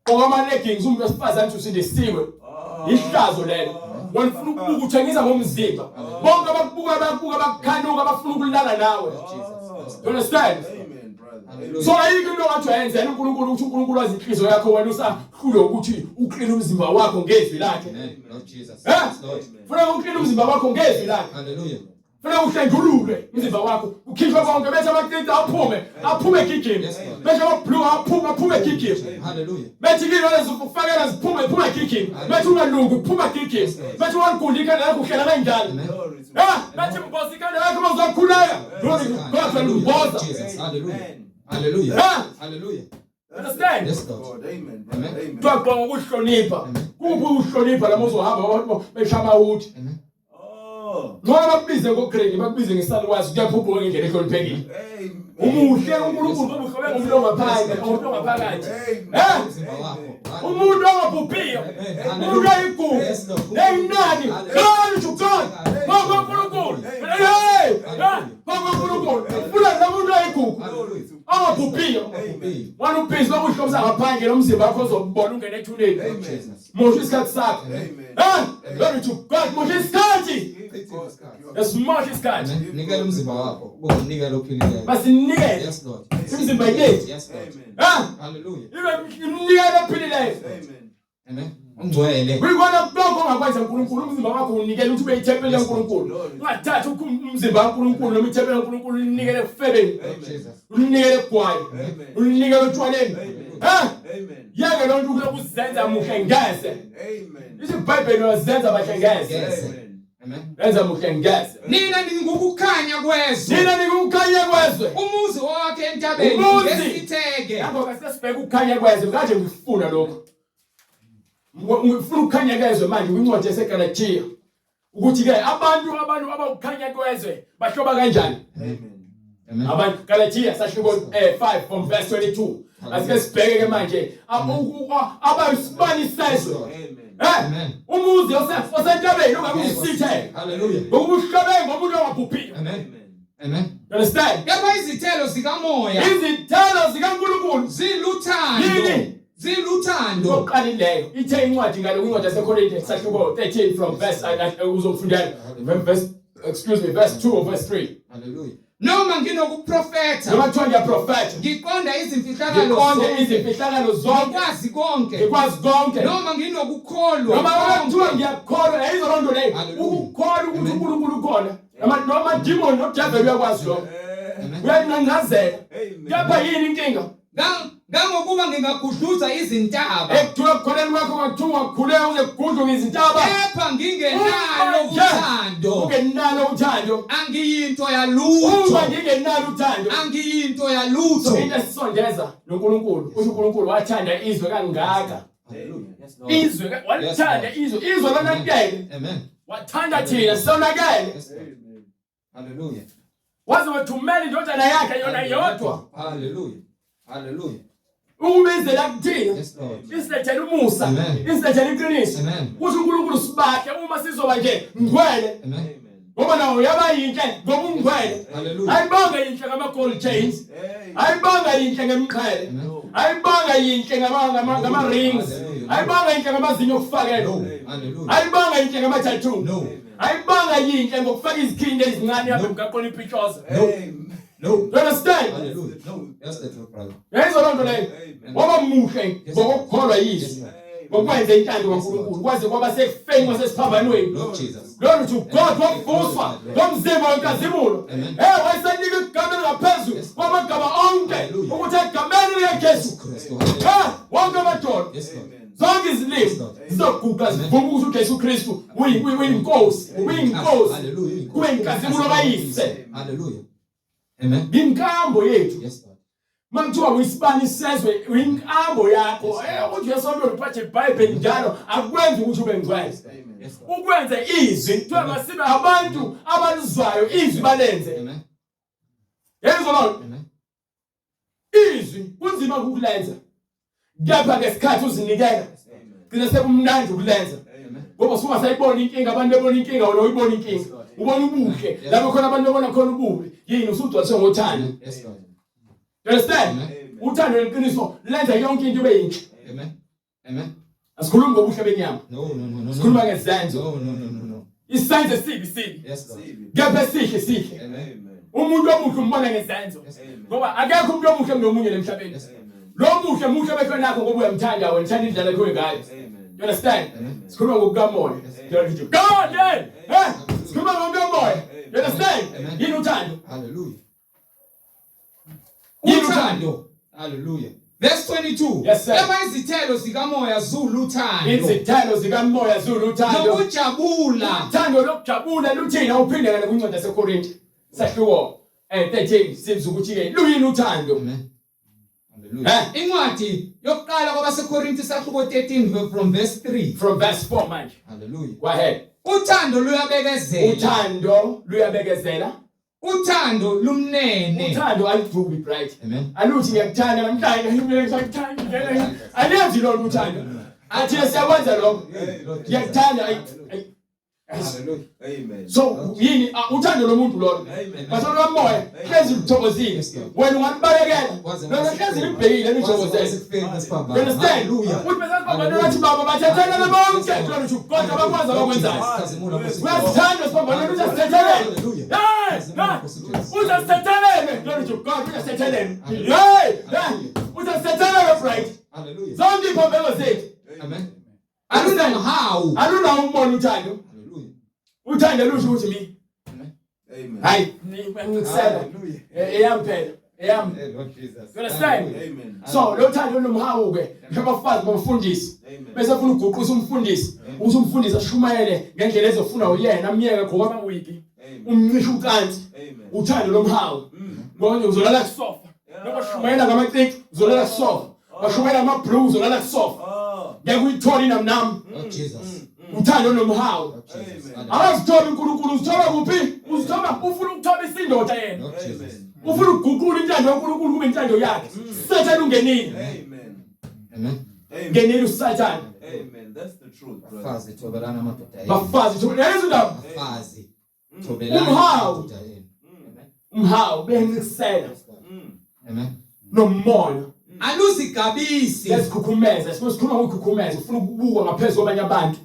Gqoka ama-leggings umuntu wesifazane uthi usindisiwe. Oh. Ihlazo lelo. Wena ufuna ukubuka uthengisa ngomzimba. Bonke abakubuka bayakubuka bakukhanuka bafuna ukulala nawe. Jesus. You understand? Amen, brother. Hallelujah. So ayikho into ongathi uyayenzela uNkulunkulu ukuthi uNkulunkulu wazi inhliziyo yakho wena usahlulwe ukuthi ukline umzimba wakho ngezwi lakhe. Amen. Lord Jesus. Eh? Yes, Lord. Funeka ukline umzimba wakho ngezwi lakhe. Hallelujah. Funeka uhlengululwe umzimba wakho. Ukhishwe konke bese amacici aphume, aphume egijini. Yes, Lord. Bese amablue aphume, aphume egijini. Hallelujah. Bethi kini lezi ufakela ziphume, phuma egijini. Bethi ungalungi, phuma egijini. Bethi ungaligunda ikhanda lakho uhlela kanjani. Amen. Glory to Eh, bethi mboza ikhanda lakho uma uzokhuleka. Glory to God, Hallelujah. mboza. Jesus. Hallelujah. Amen. Hallelujah. Eh? Hallelujah. Understand? Yes, Lord. God. Amen. Brother. Amen. Amen. Kuyabonga ukuhlonipha. Amen. Kuphi ukuhlonipha la uzohamba abantu beshaya amawuthi. Amen. Oh. Ngcono bakubize ngogreni, bakubize ngesalukazi, kuyapha ugqoke ngendlela ehloniphekile. Amen. Umuhle uNkulunkulu ngoba uhlobe ngomuntu ongaphandle, umuntu ongaphakathi. Amen. Eh? Umzimba wakho. Umuntu ongabhubhiyo, Amen. umuntu oyigugu, Yes, Lord. neyinani, glory to God. Bonga uNkulunkulu. Hey! Bonga uNkulunkulu. Ufuna lo muntu oyigugu. Wena ubhizi lokuhlobisa ngaphandle nomzimba wakho ozobona ungene ethuneni. Lord Jesus. Mosha isikhathi sakho. Amen. Eh, glory to God, mosha isikhathi. Give God the glory. Esimosha isikhathi. Amen. Nikela umzimba wakho kube umnikelo ophilileyo. Basinikele. Yes Lord. Imizimba yethu. Yes Lord. Amen. Eh, Hallelujah. ibe iminikelo ephilileyo. Amen. Amen. Ungcwele. Kuyikona lokho ongakwenza uNkulunkulu umzimba wakho unikele ukuthi ube ithempeli laNkulunkulu. Ungathathi umzimba kaNkulunkulu noma ithempeli laNkulunkulu ulinikele ekufebeni, Lord Jesus. ulinikele egwayi, Amen. ulinikele otshwaleni. Amen. Eh? Amen. Yeke loo nto ukuzenza muhle ngeze. Amen. Ithi iBhayibheli uyazenza bahle ngeze. Yes. Amen. Amen. Yenza muhle ngeze. Nina ningukukhanya kwezwe. Nina nikukhanya kwezwe. Umuzi owakhe entabeni Umuzi. ngesitheke. Lapho ke sesibheka ukukhanya kwezwe kade ngifuna lokho. Ngifuna ukukhanya kwezwe manje kwincwadi yaseGalatia. Ukuthi ke abantu abantu abawukhanya kwezwe bahloba kanjani? Amen. Amen. Abantu Galatia sahluko 5 from verse 22. Asike sibheke ke manje abayisibani sezwe. Amen. Eh Amen. umuzi osentabeni ongakusitheke. Hallelujah. Ngokubuhlobene ngomuntu ongabhubhiyo. Amen. Amen. Amen. You understand? Kepha izithelo zikamoya Izithelo zikaNkulunkulu ziluthando. Yini? Ziluthando. Oqalileyo ithe incwadi ngale kwincwadi yaseKorinte sahluko 13 from verse uzofundela verse excuse me verse 2 or verse 3 Hallelujah. Noma nginokuprofetha noma kuthiwa ngiyaprofetha ngiqonda izimfihlakalo ngiqonde zonke, izimfihlakalo zonke ngikwazi konke ngikwazi konke noma nginokukholwa noma kuthiwa konke. ngiyakholwa yayizo loo nto leyo Hallelujah. ukukholwa ukuthi Amen. uNkulunkulu ukhona noma demon nodevil uyakwazi lokho Amen. uyanqanqazela Amen. kepha yini inkinga Ngangokuba ngingagudluza izintaba ekuthiwa ekukholeni kwakho kwakuthiwa ungakhuleka uze kugudluke izintaba kepha ngingenalo Uma nje uthando ungenalo uthando angiyinto yalutho uma ngingenalo uthando angiyinto yalutho So into esisondeza noNkulunkulu uthi uNkulunkulu wathanda izwe kangaka Hallelujah. Yes, Lord. izwe walithanda Yes, izwe izwe lonakele Amen. wathanda thina sonakele Yes, Lord. Amen. Hallelujah. waze wathumela indodana yakhe yona yodwa Hallelujah. Hallelujah. ukubizela kuthina Yes, Lord. isilethele umusa Amen. isilethele iqiniso Amen. kuthi uNkulunkulu sibakhe uma sizoba nje ngcwele Amen. Amen. ngoba nawo yaba yinhle ngoba ungcwele Hallelujah. ayibanga yinhle ngama-gold chains Amen. ayibanga yinhle ngemqhele Amen. ayibanga yinhle ngama-rings Hallelujah. ayibanga yinhle ngamazinyo okufakelwa No. Hallelujah. ayibanga yinhle ngama-tattoo No. ayibanga yinhle ngokufaka izikhindi ezincane apha No. emgaqweni ipitshoza No. Amen. No. You understand Hallelujah. No. That's the truth, brother. yayizo loo nto leyo Amen. ngoba muhle ngokukholwa Yes, yizwi Lord. ngokwenza intando kaNkulunkulu kwaze kwaba sekufeni kwasesiphambanweni Lord Jesus. Glory to God wavuswa ngomzimba wenkazimulo Amen. eh wayesenika igama elingaphezulu Yes. kwamagama onke Hallelujah. ukuthi egameni likaJesu Christ. Hallelujah. eh wonke amadolo Yes, Lord. Amen. zonke izilimi zizoguqa zivume ukuthi uJesu Kristu uyinkosi uyinkosi Hallelujah. kube inkazimulo kayise Hallelujah. Amen. inkambo yethu Yes, Lord. makuthiwa uyisibani sezwe uyinkambo yakho eh uJesu oluphathe iBhayibheli njalo akwenzi ukuthi ube ngcwele Amen. Yes, Lord. ukwenze izwi kuthiwa masibe abantu abalizwayo izwi balenze Amen. yezwa lona Amen. izwi kunzima ukulenza kepha ngesikhathi uzinikela Amen. gcina sekumnandi ukulenza Amen. ngoba usungasayibona inkinga abantu bebona inkinga wena uyibona inkinga ubona ubuhle lapho khona abantu bebona khona ububi yini usugcwaliswe ngothando Yes, Lord. you understand Amen. Amen. uthando leqiniso lenza yonke into ibe yinhle Amen. Amen. asikhulumi ngobuhle benyama No, no, no, no. sikhuluma No, ngezenzo no, no, no, no. isenzo esibi sibi Yes, Lord. Sibi. kepha esihle sihle Amen. Amen. umuntu omuhle umbona ngezenzo Yes, Lord. Amen. ngoba akekho umuntu omuhle kunomunye emhlabeni Yes, Lord. Amen. lo muhle muhle emehlweni akho ngoba uyamthanda wena uthanda indlela akhiwe ngayo Amen. you understand Amen. sikhuluma ngokukamoya Glory to God eh Eh? sikhuluma ngokukamoya you understand Amen. yini uthando Hallelujah. Yini Uthando. Hallelujah. Verse 22. Yes, sir. Kepha izithelo zikamoya zuluthando. izithelo zikamoya zuluthando Nokujabula. uthando lokujabula luthini awuphinde ngale kwincwadi yaseKorinte sahluko 13 sizwe ukuthi ke luyini uthando Amen. Hallelujah. eh Incwadi yokuqala kwabaseKorinte sahluko 13 from verse 3. from verse 4 manje Hallelujah. go ahead Uthando luyabekezela. uthando luyabekezela Uthando lumnene. uthando aludubi bright Amen. aluthi ngiyakuthanda namhlanje ngiyakuthanda aliyenzi lona uthando athi siyakwenza lokho Lord Jesus. ngiyakuthanda ayi, ayi. Hallelujah. Amen. So yini ah, uthando lomuntu lolo. Amen. Bathando lomoya hlezi luthokozile. Yes, Lord. Wena ungalibalekela. Kwaze Lona hlezi libhekile lithokozele. luthokozele. You understand? Hallelujah. Uthi bese sibambane nathi baba bathethelele bonke. Glory to God abakwazi abakwenzayo. Uyasithanda sibambane uthi asithethelele. Hallelujah. Hey! Uthi asithethelele. Glory to God uthi asithethelele. Hey! Hey! Uthi asithethelele right. Hallelujah. Zonke iphambeko zethu. Amen. Alunamhawu. Alunawo umbono uthando. Hallelujah. Uthando lusho ukuthi mi. Amen. Hayi, ngikusela. Hallelujah. Eyami phela. Eyami. Hey, Lord Jesus. You understand? Hallelujah. Amen. So lo thando nomhawu ke abafazi bomfundisi. Amen. Bese ufuna ukuguqisa umfundisi, ukuthi umfundisi ashumayele ngendlela ezofuna uyena amyeke gqoka amawigi, Amen. umncishe ucansi, Amen. uthando lomhawu. Mm. Ngoba nje uzolala kusofa. Noma shumayela ngamacici, uzolala kusofa. Bashumayela ngama-blue, uzolala kusofa. Oh. Ngeke uyithole inamnam. Lord Jesus. Uthando nomhawu. Lord Jesus. Amen. Hallelujah. Akazithobi uNkulunkulu, uzithoba kuphi? Uzithoba ufuna ukuthoba isindoda yena. Lord Jesus. Amen. Ufuna ukuguqula intando kaNkulunkulu kube intando yakhe. Sathane ungenile. Amen. Amen. Amen. Ngenile uSathane. Amen. That's the truth, brother. Bafazi thobelana amadoda enu. Bafazi thoba lezo ndaba. Bafazi thobelana Umhawu. amadoda enu. Umhawu bencisela Amen. nomoya. Aluzigabisi. Lesikhukhumeza, sikhuluma ngokukhukhumeza, ufuna ukubukwa ngaphezulu kwabanye abantu.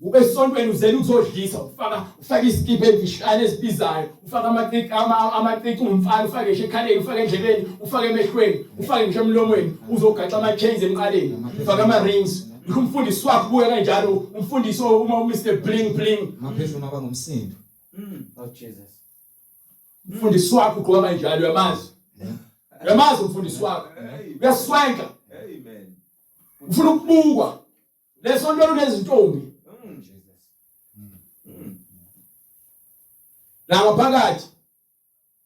Jesus. Esontweni uzele ukuzodlisa, ufaka ufaka iskipa ezishane ezibizayo, ufaka amacici ama amacici umfana, ufake ngisho ekhaleni, ufake endlebeni, ufake emehlweni, ufake ngisho emlomweni, uzogaxa ama chains emqaleni, ufake ama rings. Ngisho umfundisi wakho ubuye kanjalo, umfundisi uma Mr Bling Bling, Amaphefumulo aba ngumsindo. Oh Jesus. Umfundisi wakho ugqoka kanjalo uyamazi. Uyamazi umfundisi wakho. Amen. Uyaswenka, Amen. ufuna ukubukwa. Leso nto lezintombi Jesus. la ngaphakathi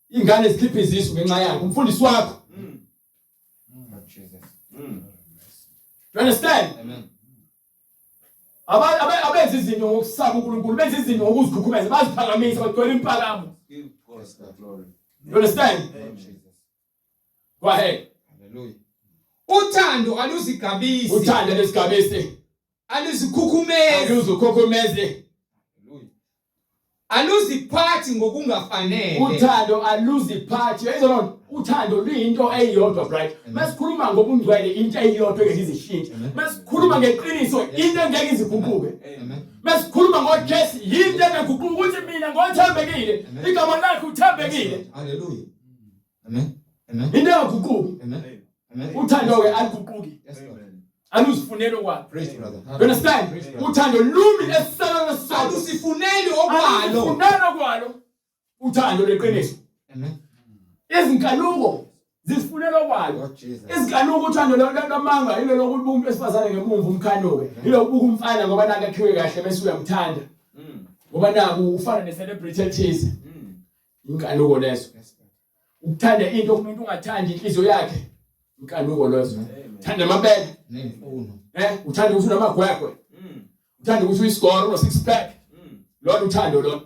ingane zikhipha izisu ngenxa yakhe umfundisi wakho. Lord Jesus. You understand? Amen. Aba abenza izinto ngokusaba uNkulunkulu, benza izinto ngokuzikhukhumeza, baziphakamisa bagcwele impakamo. Give God the glory. You understand? Lord Jesus. Go ahead. Hallelujah. Uthando aluzigabisi. Uthando lesigabisi Aluzikhukhumezi. aluzukhukhumeze. Hallelujah. Aluziphathi ngokungafanele. Uthando aluziphathi. Uyayizwa loo nto? Uthando luyinto eyodwa, bright. Masikhuluma ngobungcwele into eyodwa engeke izishintshe. Amen. Masikhuluma ngeqiniso into engeke iziguquke. Amen. Masikhuluma ngoJesu yinto engaguquki ukuthi mina ngothembekile. Amen. Igama lakhe uthembekile. Hallelujah. Amen. Amen. Into engaguquki. Amen. Amen. Uthando ke aluguquki. Yes, Lord. Amen. Aluzifuneli okwakhe. Praise brother. You understand? Praise brother. Uthando lumi esiselweni sisodwa. Alusifuneli okwalo. Aluzifuneli okwalo. Uthando leqiniso. Amen. Izinkanuko zizifunela okwalo. Lord Jesus. Izinkanuko uthando lwamanga yilo lokubuka umuntu wesifazane ngemuva umkhanuke. Yilo lokubuka umfana ngoba nakho akhiwe kahle bese uyamthanda. Ngoba naku ufana ne-celebrity ethize. Inkanuko lezo. Yes, Lord. Ukuthanda into kumuntu ungathandi inhliziyo yakhe. Inkanuko lezo. Amen. Uthanda amabele, Nemfuno. eh? Uthanda ukuthi unamagwegwe. Uthanda ukuthi uyisigoro uno six pack. Lona uthando lona.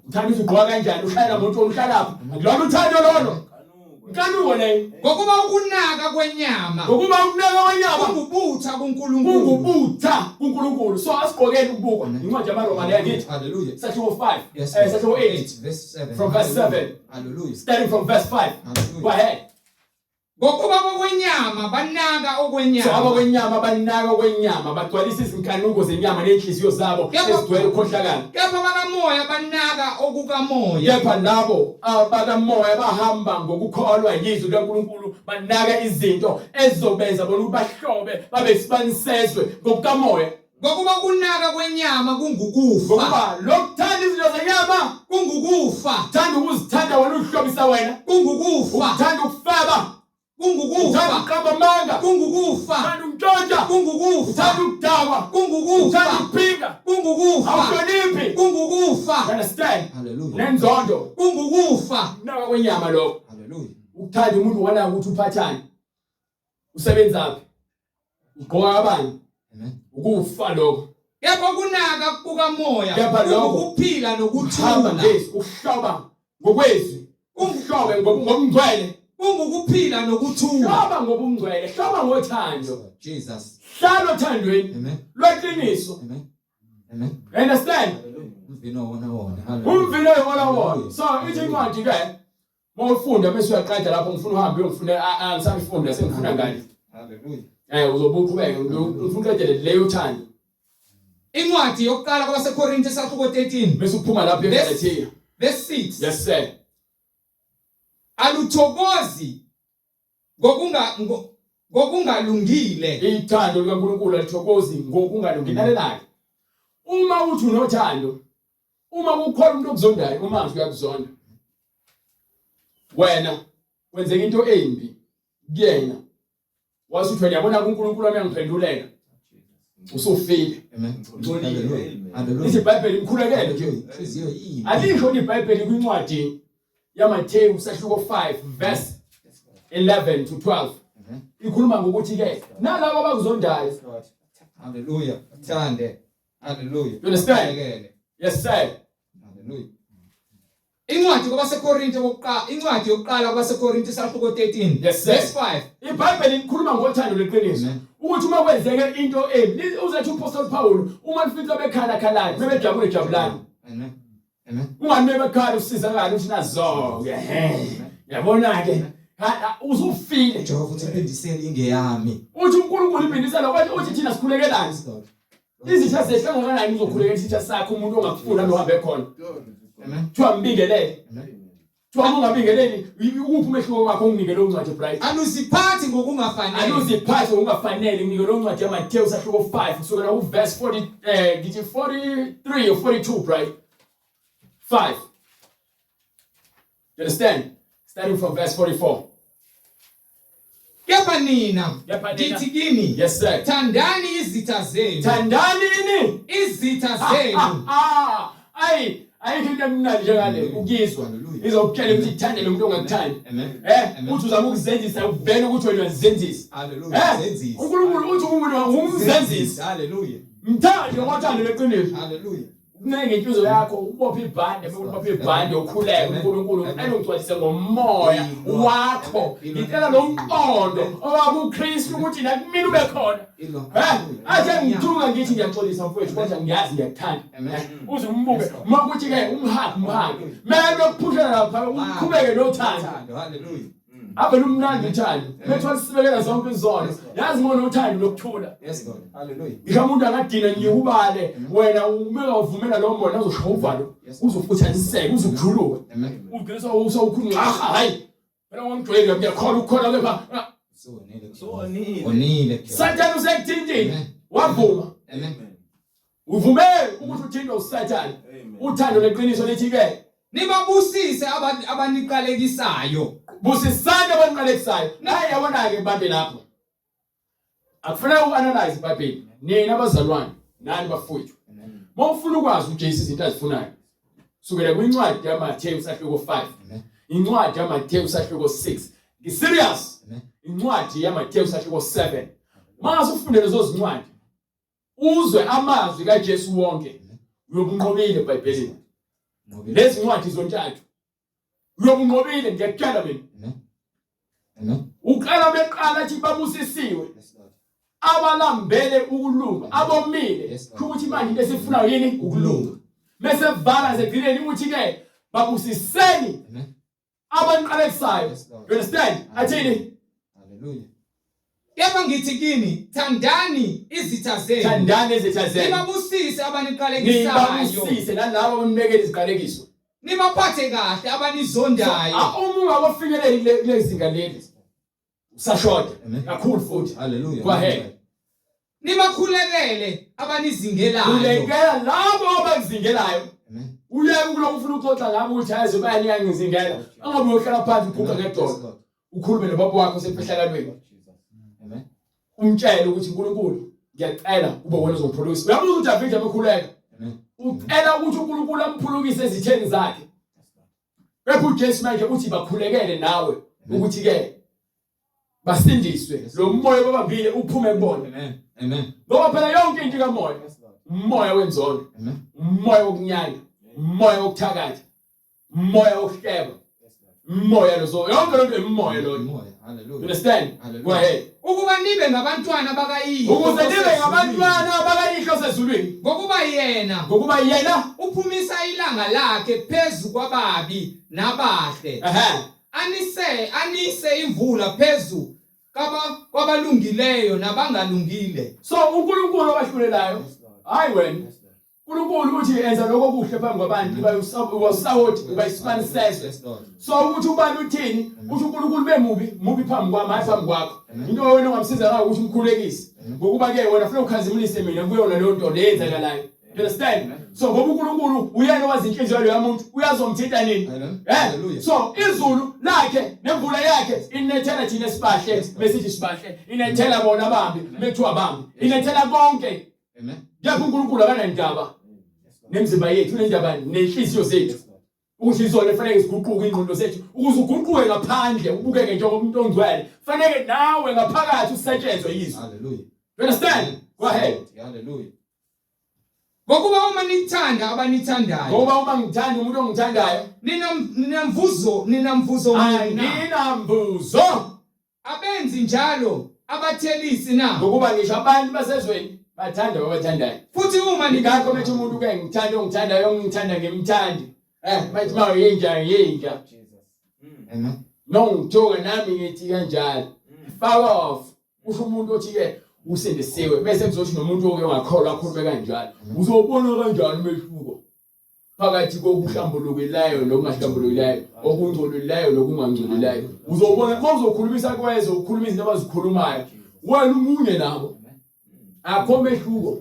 Uthanda ukuthi ugqoka kanjani, ushayela muntu umhlalaphi. Lona uthando lolo. Kanuko. Inkanuko leyo. Ngokuba ukunaka kwenyama Ngokuba ukunaka kwenyama kungubutha kuNkulunkulu. kungubutha kuNkulunkulu. So asigqokeni ukubukwa. Incwadi yamaRoma leyo ngithi. Hallelujah. Sahluko 5. Yes. Eh Lord. sahluko 8. verse 7. From verse 7. Hallelujah. Starting from verse 5. Hallelujah. Go ahead. Ngokuba bokwenyama banaka So okwenyama. abakwenyama banaka okwenyama bagcwalisa izinkanuko zenyama nenhliziyo zabo Kepha- ezigcwele ukukhohlakala. Kepha bakamoya banaka okukamoya. Kepha labo abakamoya bahamba ngokukholwa yizwi likaNkulunkulu banaka izinto ezizobenza bona ukuthi bahlobe babe isibanisezwe ngokukamoya. Ngokuba kunaka kwenyama kungukufa. Ngokuba lokuthanda izinto zenyama Kungukufa. uthanda ukuzithanda wena uzihlobisa wena Kungukufa. uthanda ukufeba uthanda Kungukufa. ukuqamba amanga Kungukufa. uthanda ukuntshontsha Kungukufa. uthanda ukudakwa uthanda Kungukufa. ukuphinga Kungukufa. awuhloniphi. Kungukufa. You understand? Hallelujah. Nenzondo Kungukufa. kunaka kwenyama lokho. Hallelujah. Ukuthanda umuntu wana ukuthi uphathane usebenzaphi ugqoka kabani Amen. ukufa lokho. Kepha kunaka kukamoya Kepha lokho kungukuphila hamba nokuthula. ngezwi ukuhloba ngokwezwi ukuhlobe ngobungcwele Kungukuphila nokuthula. hloba ngobungcwele hloba ngothando Jesus. hlala othandweni Amen. lweqiniso Amen. Amen. You understand? Umvino wona wona. Hallelujah. Umvino wona wona. So ithi incwadi ke mawufunda bese uyaqeda lapho ngifuna uhambe uyongifuna angisayifunda sengifuna ngani. Hallelujah. Eh uzobe uqhubeke ngifuna uqedele leyo uthando. Incwadi yokuqala kwabaseKorinte isahluko 13 Bese uphuma lapho eGalatia. verse 6. Yes sir. Aluthokozi ngokunga ngokungalungile. Ithando likaNkulunkulu alithokozi ngokungalungile. Lalela-ke. Uma uthi unothando, uma kukhona umuntu okuzondayo, umazi uyakuzonda. Wena kwenzeka into embi kuyena. Wase uthi wena yabona kuNkulunkulu wami uyangiphendulela. Usufile. Amen. Amen. Hallelujah. Lithi iBhayibheli mkhulekele nje. Inhliziyo imbi. Alisho iBhayibheli kwincwadi yaMathewu sahluko 5 verse 11 to 12. Amen. Ikhuluma ngokuthi ke nalabo abakuzondayo. Hallelujah. Thande. Hallelujah. You understand? Khulekele. Yes sir. Hallelujah. Incwadi kwabaseKorinte kokuqala, incwadi yokuqala kwabaseKorinte isahluko 13 Yes, sir. verse 5. iBhayibheli likhuluma ngothando leqiniso Amen. ukuthi uma kwenzeke into embi uzethu uPostoli Paul uma nifica bekhala khalani bebejabule jabulani Amen. Amen. ungani bebekhala usizakala uthi nazo ke yabona ke uzufile Jehova uthi phindisele ingeyami. uthi uNkulunkulu iphindisela kwathi uthi thina sikhulekelani Yes, Lord. izitha zethu kangakanani uzokhulekela isitha sakho umuntu ongakufuni lo khona Amen. kuthiwa mbingelele Amen. kuthiwa uma ungabingeleli ukuphi umehluko wakho unginike lo ncwadi bright Aluziphathi ngokungafanele. aluziphathe ngokungafanele nginike lo ncwadi yaMathewu sahluko 5 kusukela kuverse 40 ngithi 43 or 42 bright 5 You understand? Starting from verse 44. Kepha nina Kepha nina. ngithi kini Yes sir. thandani izitha zenu. Thandani ini? Izitha zenu. Ah, ayi, ayikho into emnandi njengale ukizwa. Hallelujah. Izokutshela ukuthi ithande lo muntu ongakuthandi. Amen. Eh, Amen. uthi uzama ukuzenzisa uvele ukuthi wena uyazenzisa. Hallelujah. Eh, Zenzisi. uNkulunkulu uthi umuntu ungumzenzisi. Hallelujah. Mthande ngothando leqiniso. Hallelujah. Kunenge inhliziyo yakho ubophe ibhande, ubophe ibhande ukhuleke uNkulunkulu ucela ungcwalise ngomoya wakho. Ngicela lo mqondo owakuKristu ukuthi nakumina ube khona. Ilo. Eh, athe ngithunga ngithi ngiyaxolisa mfowethu kodwa ngiyazi ngiyakuthanda. Amen. Uze umbuke uma kuthi ke umhug umhug. Mele ukuphushela lapha uqhubeke nothando. Thando. Hallelujah. Avele umnandi uthando. Bethu sibekela zonke izono. Yazi ngona uthando lokuthula. Yes Lord. Hallelujah. Ngisho umuntu angadina ngiyubale wena umeka uvumela lo mona uzoshaya uvalo uzofuthaniseka uzujuluka Amen. ugcina sewukhuluma ah hayi phela ngomjwayeli ngiyakholwa ukukholwa kepha Sonile. Sonile. Onile. Sathane usekuthintile Amen. wavuma Amen. Amen. uvume ukuthi uthintwe uSathane Amen. uthando leqiniso lithi ke Nibabusise abaniqalekisayo. busisani abaniqalekisayo naye yabona ke bambe lapho akufanele uanalyze iBhayibheli nina abazalwane nani bafowethu Amen. Mawufuna ukwazi uJesu izinto azifunayo sukela kwincwadi yaMathewu sahluko 5 Amen. incwadi yaMathewu sahluko 6 ngiserious Amen. incwadi yaMathewu sahluko 7 mase ufunde lezo zincwadi uzwe amazwi kaJesu wonke uyobunqobile eBhayibhelini Nqobile. lezi ncwadi zontathu uyobunqobile ngiyakutshela mina Amen. Amen. uqala beqala athi babusisiwe Yes Lord. abalambele ukulunga abomile Yes, Lord. kusho ukuthi manje into esifunayo yini Ukulunga. bese vala zegcineni ukuthi ke babusiseni Amen. abaniqalekisayo Yes, Lord. you understand athini Hallelujah. Kepha ngithi kini thandani izitha zenu. thandani izitha zenu Nibabusise abaniqalekisayo. nibabusise nalabo abanibekela iziqalekiso Nibaphathe kahle abanizondayo. Ah, uma ungakofinyeleli kule zinga leli usashoda Amen. kakhulu futhi Hallelujah. Go ahead. Nibakhulekele abanizingelayo. khulekela labo abakuzingelayo Amen. uyeke kulokhu ufuna ukuxoxa ngabo ukuthi hayi zobayani iyangizingela angabe uyohlala phansi uguqa Yes, ngedolo Lord. ukhulume nobaba wakho semfihlakalweni Amen. umtshele ukuthi uNkulunkulu ngiyacela ube wena ozongiphulukisa uyabuza uDavide ekhuleka Amen. ucela ukuthi uNkulunkulu amphulukise ezitheni zakhe kepha uJesu manje uthi bakhulekele nawe ukuthi ke basindiswe lo moya obabambile uphume kubona Amen. Amen. ngoba phela yonke into kamoya Yes, Lord. umoya wenzondo Amen. umoya wokunyanya umoya wokuthakatha umoya wokuhleba Yes, Lord. Umoya lo so yonke lento imimoya lo. Umoya. Hallelujah. Understand? Hallelujah. Go ahead. Ukuba nibe ngabantwana bakayihlo. Ukuze nibe osezulwini. ngabantwana bakayihlo osezulwini. Ngokuba yena Ngokuba yena uphumisa ilanga lakhe phezu kwababi nabahle. ehe Anise anise imvula phezu kaba kwabalungileyo nabangalungile. so uNkulunkulu owahlulelayo hayi wena Yes, Lord. uNkulunkulu uthi enza lokho okuhle phambi kwabantu uba usawoti uba isibani sezwe Yes, Lord. so ukuthi ubani uthini uthi uNkulunkulu bemubi mubi phambi kwami hayi phambi kwakho into wena ongamsiza ngayo ukuthi umkhulekise ngokuba ke wena funeka ukhazimulise mina kuyona leyo nto leyenzakalayo you understand so ngoba uNkulunkulu uyena owazi inhliziyo yaloya muntu uyazomthinta nini Amen. Eh Hallelujah. so izulu lakhe nemvula yakhe inethela thina sibahle besithi sibahle inethela bona bambi bekuthiwa bambi inethela konke Amen. kepha uNkulunkulu akanandaba nemizimba yethu unendaba nenhliziyo zethu ukuthi izona efanele ziguquke ingqondo zethu ukuze uguquke ngaphandle ubukeke njengomuntu ongcwele fanele nawe ngaphakathi usetshenzwe yizwi Hallelujah. you understand go ahead Hallelujah. Ngokuba uma nithanda abanithandayo ngoba uma ngithanda umuntu ongithandayo ninamvuzo ninamvuzo muni na? anginambuzo Abenzi njalo abathelisi na? ngokuba ngisho abantu basezweni bathanda ababathandayo Futhi uma ingakho methi umuntu ke ngithanda ongithandayo ongithanda ngimthandi eh bathi ma yinja yinja Jesus. Mm. Amen. nongithuka nami ngithi kanjalo fuck off usho umuntu othi ke usindisiwe bese kuzothi nomuntu oke ongakholwa akhulume kanjalo uzobona kanjani umehluko phakathi kokuhlambulukileyo nokungahlambulukileyo okungcolileyo nokungangcolileyo uzobona uma uzokhulumisa kweze ukhuluma izinto abazikhulumayo wena umunye nabo akho mehluko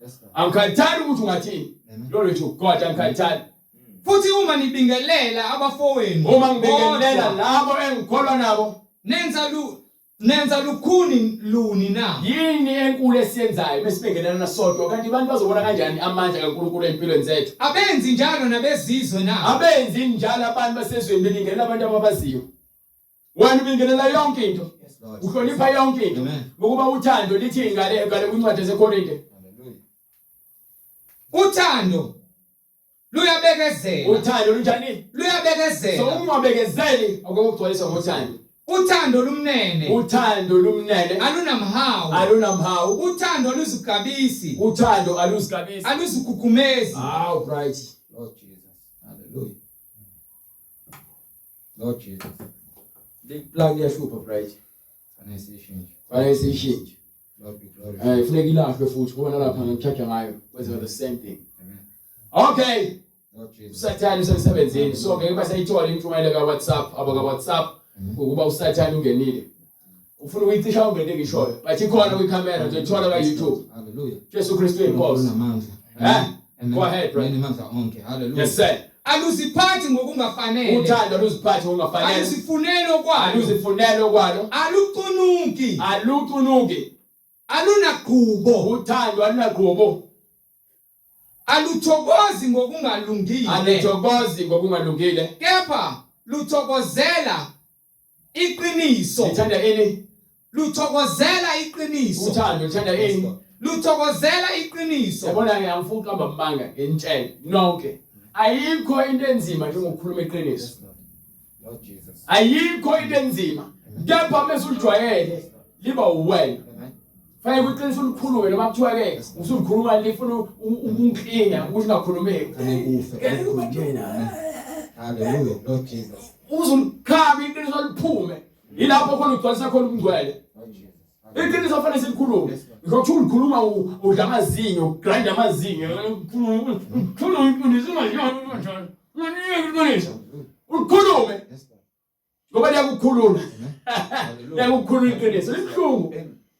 Yes, Lord. angikhathali ukuthi ungathini Amen. lolo lethu God angikhathali Futhi uma nibingelela abafowenu uma ngibingelela bodwa, labo engikholwa nabo nenza lu nenza lukhuni luni na? yini enkulu esiyenzayo mesibingelelana sodwa kanti abantu bazobona kanjani amandla kaNkulunkulu empilweni zethu Abenzi njalo nabezizwe na? abenzi njalo abantu basezweni bebingelela abantu ababaziyo wena ubingelela yonke into Yes, Lord. uhlonipha yonke into Amen. ngokuba uthando lithi ngale ngale kwincwadi yaseKorinte Hallelujah. Uthando luyabekezela. uthando lunjani so Luyabekezela. ungabekezeli akukugcwalisa ngothando Uthando lumnene. uthando lumnene Alunamhawu. alunamhawu Uthando aluzigabisi. uthando aluzigabisi Aluzikhukhumezi. awu right Lord Jesus. Hallelujah. Lord Jesus. Le plug iyahlupha bright Fanele siyishintshe. fanele siyishintshe Lord be glorified. eh funeka ilahlwe futhi ngoba nalapha ngicharge ngayo kwenzeka the same thing Amen. okay Lord Jesus. usathane usemsebenzini so ngeke basayithola intshumayelo ka WhatsApp aba ka WhatsApp ukuba usathane ungenile ufuna ukuyicisha ungene ngishoyo but ikhona kwikhamera uzoyithola ka YouTube Hallelujah. Jesu Kristu inkosi Unamandla. Eh? Amen. Go ahead, brother. Unamandla onke. Hallelujah. yes sir Aluziphathi ngokungafanele. uthando aluziphathi ngokungafanele Aluzifuneli okwalo. aluzifunele okwalo Alucunuki. alucunuki Alunagqubo. uthando alunagqubo Aluthokozi ngokungalungile. aluthokozi ngokungalungile Kepha luthokozela iqiniso. lithanda ini Luthokozela iqiniso. uthando lithanda ini Luthokozela iqiniso. yabona ke angifuni ukuqamba amanga ngentshele nonke ayikho into enzima njengokukhuluma iqiniso Lord Jesus. ayikho into enzima kepha mase ulijwayele liba uwena Amen. fanele kuqinisa ulikhulume noma kuthiwa ke usulikhuluma lifuna ukunkinga ukuthi ungakhulumeki Kufe. Hallelujah. Lord Jesus. uzulikhaba iqiniso liphume yilapho khona ugcwalisa khona ubungcwele Lord Jesus. iqiniso fanele silikhulume ngisho ulikhuluma udla amazinyo ugrind amazinyo ukhuluma iqiniso ungadlali kanjalo unganiyeki iqiniso ulikhulume Yes, Lord. ngoba liyakukhulula Hallelujah. liyakukhulula iqiniso libuhlungu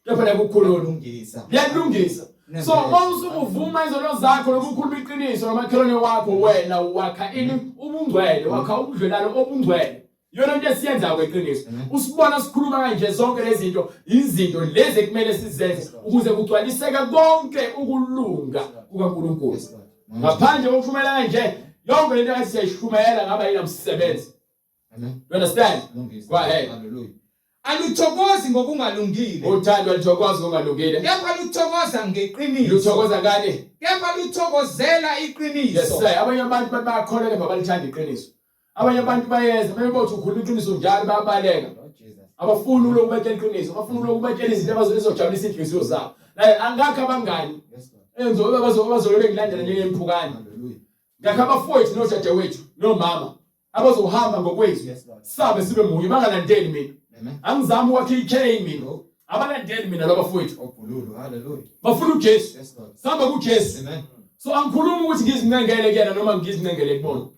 kepha liyakukhulula Lungisa. liyalungisa so uma usukuvuma izono zakho nokukhuluma iqiniso nomakhelwane wakho wena wakha ini ubungcwele wakha ubudlelwano obungcwele iyona into esiyenzayo kweqiniso usibona sikhuluma kanje zonke lezi zinto izinto lezi ekumele sizenze ukuze kugcwaliseke konke ukulunga kukaNkulunkulu Yes, Lord. ngaphandle kokushumayela kanje yonke lento ethi siyayishumayela ngaba ayinamsebenzi Amen. you understand Lungisa. Go ahead. Hallelujah. Aluthokozi ngokungalungile. uthando aluthokozi ngokungalungile Kepha luthokoza ngeqiniso. luthokoza ngani Kepha luthokozela yes iqiniso. sir abanye abantu bathi bayakholelwa kepha balithanda iqiniso Abanye abantu bayeza bebe bothi ukhuluma iqiniso njalo bayabaleka. Lord Jesus. Abafuni uloku batshela iqiniso, bafuna uloku batshela izinto ezojabulisa inhliziyo zabo. Like angakho abangani Yes, Lord. enzo abazobe bengilandela njengemphukane. Hallelujah. Ngakho abafowethu nodadewethu nomama abazohamba ngokwezwi Yes, Lord. sabe sibe munye bangalandeli mina. Amen. Angizami ukwakha i-chain mina. No. Abalandeli mina laba bafowethu. Obhululu. Hallelujah. Bafuna uJesu. Yes, Lord. Sihamba kuJesu. Amen. So angikhulumi ukuthi ngizincengele kuyena noma ngizincengele kubona. Amen.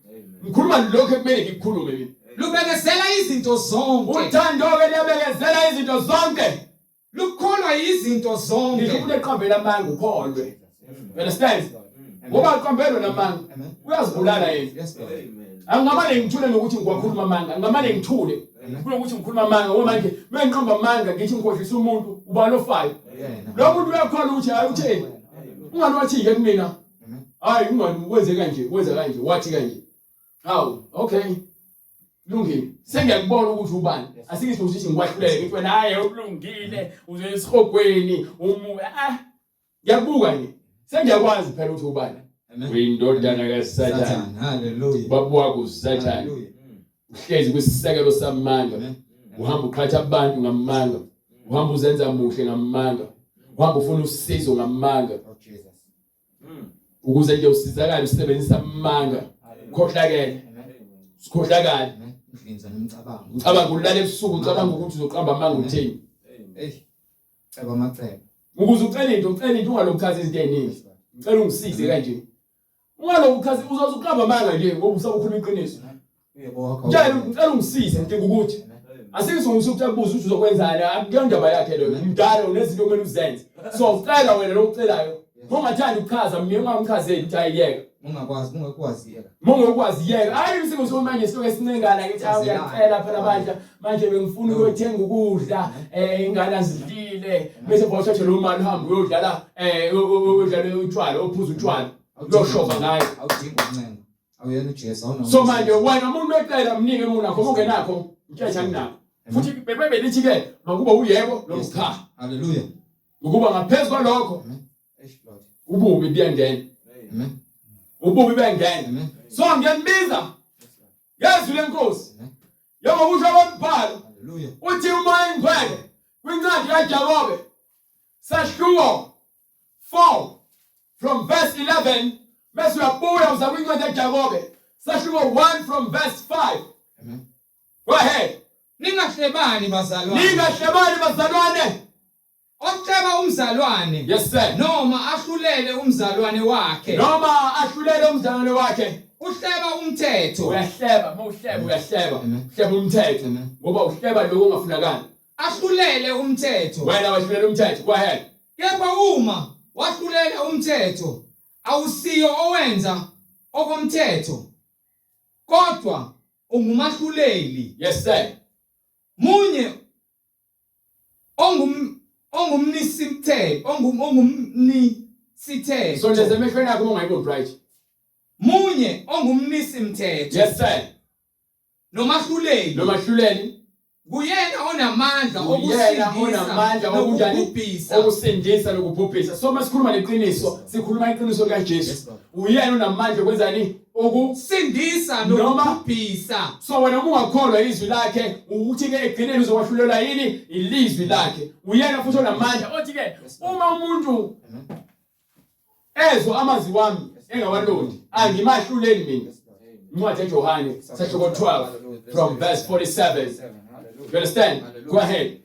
Ngikhuluma lokho ekumele ngikukhulume mina. Lubekezela izinto zonke. Uthando-ke liyabekezela izinto zonke. Lukholwa izinto Ngisho zonke. umuntu eqambela amanga ukholwe. You understand? Amen. Ngoba aqambelwe namanga. Amen. Uyazibulala yena. Yes, Lord. Amen. Angingamane ngithule nokuthi ngiwakhuluma amanga. Angingamane ngithule. Amen. Kunokuthi ngikhuluma amanga ngoba manje mengiqamba amanga ngithi ngikhohlisa umuntu ubani ofayo. Yena. Lo muntu uyakholwa ukuthi hayi utheni. Ungani wathi-ke kumina. Amen. Hayi ungani wenze kanje, wenze kanje, wathi kanje. Hawu, okay. Lungile. Sengiyakubona ukuthi ubani. Asikisho ukuthi ngikwahlulele ngithi wena hayi ulungile, uze esihogweni, umu ah. Ngiyakubuka nje. Sengiyakwazi phela ukuthi ubani. Amen. Uyindodana kaSathane. Satan. Hallelujah. Ubaba wakho uSathane. Hallelujah. Uhlezi kwisisekelo samanga. Amen. Uhamba uqhatha abantu ngamanga. Uhamba uzenza muhle ngamanga. Uhamba ufuna usizo ngamanga. Oh Jesus. Ukuze nje usizakale usebenzisa amanga. Khohlakele. Amen. Sikhohlakale. Amen. Ngidlinza nomcabango. Ucabanga ulala ebusuku ucabanga ukuthi uzoqamba amanga utheni. Hey. Ceba amacebo. Ukuze ucele into, ucele into ungalokhu uchaza izinto eziningi. Yes, Lord. Ngicela ungisize kanje. Ungalokhu uchaza uzoze uqamba amanga nje ngoba usakhuluma iqiniso. Uyebo wakho. Ngicela ngicela ungisize ngidinga ukuthi Amen. Asingizungisa ukuthi akubuze ukuthi uzokwenzani akuyo ndaba yakhe leyo. Mdala unezinto okumele uzenze. So cela wena lo ucelayo. Ungathandi ukuchaza mina ungamchazeli ukuthi ayiyeka. Ungakwazi, ungakwazi yeka. Mongokwazi yeka. Hayi usingizwe manje siloke sincengana ngithi hayi uyacela phela bandla manje bengifuna ukuyothenga ukudla ingane azidlile bese bawuthathe lo mali uhambe uyodlala uyodlala utshwala ophuza utshwala uyoshova ngayo. Awudingi ukuncenga. Awuyena uJesu awunawo. So manje wena umuntu ecela mnike unakho ungenakho mtshetsha nginakho. Futhi bebe lithi ke makuba uyebo noma cha. Hallelujah. Ukuba ngaphezu kwalokho Amen. Eish Lord. ububi buyangena. Amen. Ububi buyangena. Amen. So ngiyanibiza ngezwi lenkosi. Amen. Njengokusho kombhalo Hallelujah. uthi umoya ingcwele kwincwadi kaJakobe sahluko 4 from verse 11 bese uyabuya uza kwincwadi kaJakobe sahluko 1 from verse 5. Amen. Go ahead. Ningahlebani bazalwane. Ningahlebani bazalwane. Oceba umzalwane Yes sir. noma ahlulele umzalwane wakhe. Noma ahlulele umzalwane wakhe. Uhleba umthetho. Uyahleba, mawuhleba uyahleba. Amen. Uhleba umthetho. Amen. Ngoba uhleba lokho ongafunakali. Ahlulele umthetho. Wena wahlulela umthetho. Go ahead. Kepha uma wahlulela umthetho awusiyo owenza okomthetho kodwa ungumahluleli. Yes sir. Munye ongum ongumnisimthetho ongumnisithetho. Sondeza emehlweni akho uma ungayiboni bright. Munye ongumnisimthetho Yes sir. nomahluleli Nomahluleli kuyena onamandla uyena okusindisa onamandla okunjani nokubhubhisa. okusindisa nokubhubhisa. So masikhuluma neqiniso, sikhuluma iqiniso likaJesu. Yes, Lord. Uyena onamandla okwenzani oku Sindisa Noma- nokubhubhisa. So wena uma ungakholwa izwi lakhe ukuthi ke ekugcineni uzokwahlulela yini ilizwi lakhe. Uyena futhi onamandla othi ke uma umuntu Amen. ezwa amazwi wami engawalondi angimahluleli mina. Yes, Lord. Incwadi kaJohane sahluko 12 from verse 47. You understand? Go ahead.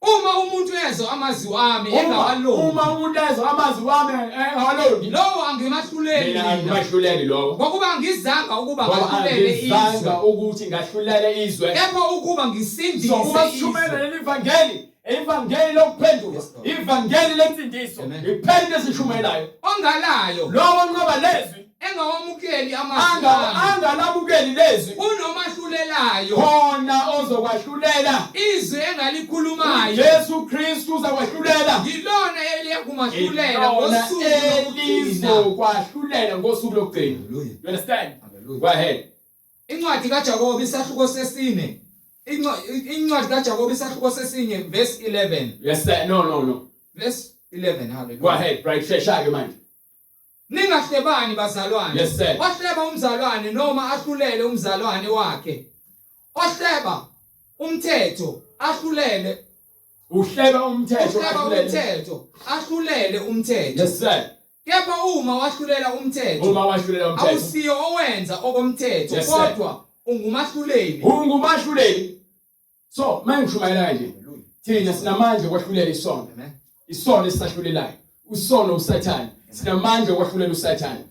Uma umuntu ezwa amazwi ami Uma engawalondi uma umuntu ezwa amazwi wami engawalondi lowo angimahluleli mina mina angimahluleli lowo. ngokuba angizanga ukuba Ngoba ngahlulele angizanga izwe ukuthi ngahlulele izwe. kepha ukuba ngisindise So uma sishumela izwe. leli vangeli, ivangeli lokuphenduka, Yes, Lord. ivangeli lensindiso, Amen. iphela into esishumelayo. Ongalayo Lowo onqoba lezwi, engawamukeli amazwi ami angalamukeli lezwi, unomahlulelayo khona ozokwahlulela. izwi engalikhulumayo Jesu Kristu uzakwahlulela. yilona eliyakumahlulela Ilona ngosuku lokugcina. elizokwahlulela ngosuku lokugcina. Hallelujah. You understand? Hallelujah. Go ahead. Incwadi kaJakobe isahluko sesine. Incwadi kaJakobe isahluko sesinye verse 11. Yes sir. No, no, no. Verse 11 hallelujah. Go ahead. Bright shesha ke manje. Ningahlebani bazalwane. Yes, sir. Ohleba umzalwane noma ahlulele umzalwane wakhe. Ohleba umthetho ahlulele Uhleba umthetho uhleba ahlulele. umthetho ahlulele umthetho. Yes sir. Kepha uma wahlulela umthetho Uma wahlulela umthetho. awusiyo owenza okomthetho Yes, sir. kodwa ungumahluleli. Ungumahluleli. So, mangishumayela kanje. Thina sinamandla okwahlulela isono. Amen. Isono esisahlulelayo. Usono uSathane. Sinamandla okwahlulela uSathane.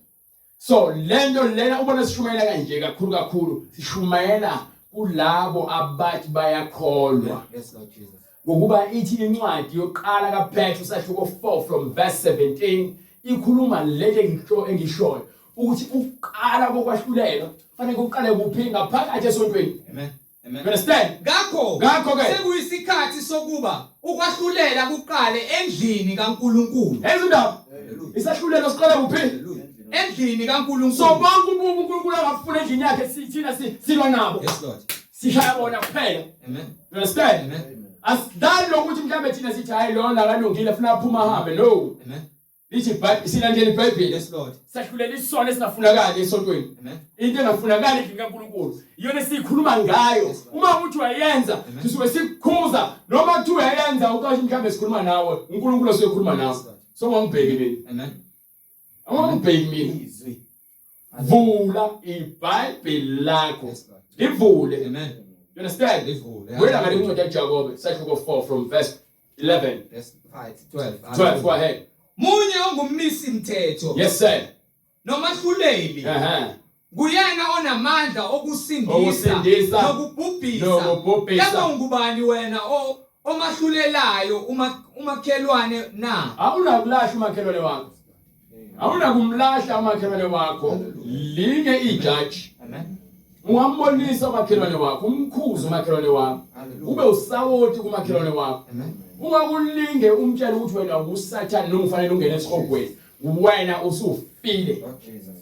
So, lento lena ubona sishumayela kanje kakhulu kakhulu, sishumayela kulabo abathi bayakholwa. Yes Lord Jesus. Ngokuba ithi incwadi yokuqala kaPetru sahluko 4 from verse 17 ikhuluma lento engisho engishoyo ukuthi ukuqala kokwahlulelwa fanele kuqale kuphi ngaphakathi esontweni. Amen. Amen. You understand? Ngakho Ngakho-ke sekuyisikhathi sokuba ukwahlulela kuqale endlini kaNkuluNkulu. Ezo ndaba Hallelujah. isahlulelo siqala kuphi? Hallelujah. Endlini kaNkuluNkulu. So bonke ububi uNkulunkulu angafuna endlini yakhe sithina silwa nabo. Yes Lord. Sishaya bona kuphela. Amen. You understand? Amen. Asidlali lokuthi mhlambe thina sithi hayi lona akalungile funa aphuma ahambe no. Amen. Lithi iBhayibheli silandela iBhayibheli. Yes Lord. Sahlulela isono esingafunakali esontweni. Amen. Into engafunakali endlini kaNkulunkulu iyona esiyikhuluma ngayo. Yes, Lord. Uma uthi uyayenza Amen. sisuke sikukhuza noma kuthiwa uyayenza uqashe mhlambe sikhuluma nawe uNkulunkulu osuke nawe. Yes, Lord. So ungangibheki mina. Amen. Ungangibheki mina. Izwi. Vula iBhayibheli lakho. Yes Lord. Livule. Amen. You understand? Livule. Wena ngale incwadi kaJakobe sahluko 4 from verse 11 Verse 5 12. 12 go ahead. Munye ongummisi mthetho Yes sir. nomahluleli Uh-huh. nguyena onamandla okusindisa Okusindisa nokubhubhisa. nokubhubhisa. Kepha ungubani wena o omahlulelayo uma umakhelwane na? Awunakulahla umakhelwane wakho. Awunakumlahla umakhelwane wakho. Linye ijaji. Amen. Ungambonisa umakhelwane wakho, umkhuze umakhelwane wakho. Hallelujah. Ube usawoti kumakhelwane wakho. Amen. Ungakulinge umtshele ukuthi wena usathane noma ufanele ungene esihogweni. Wena usufile. Lord Jesus.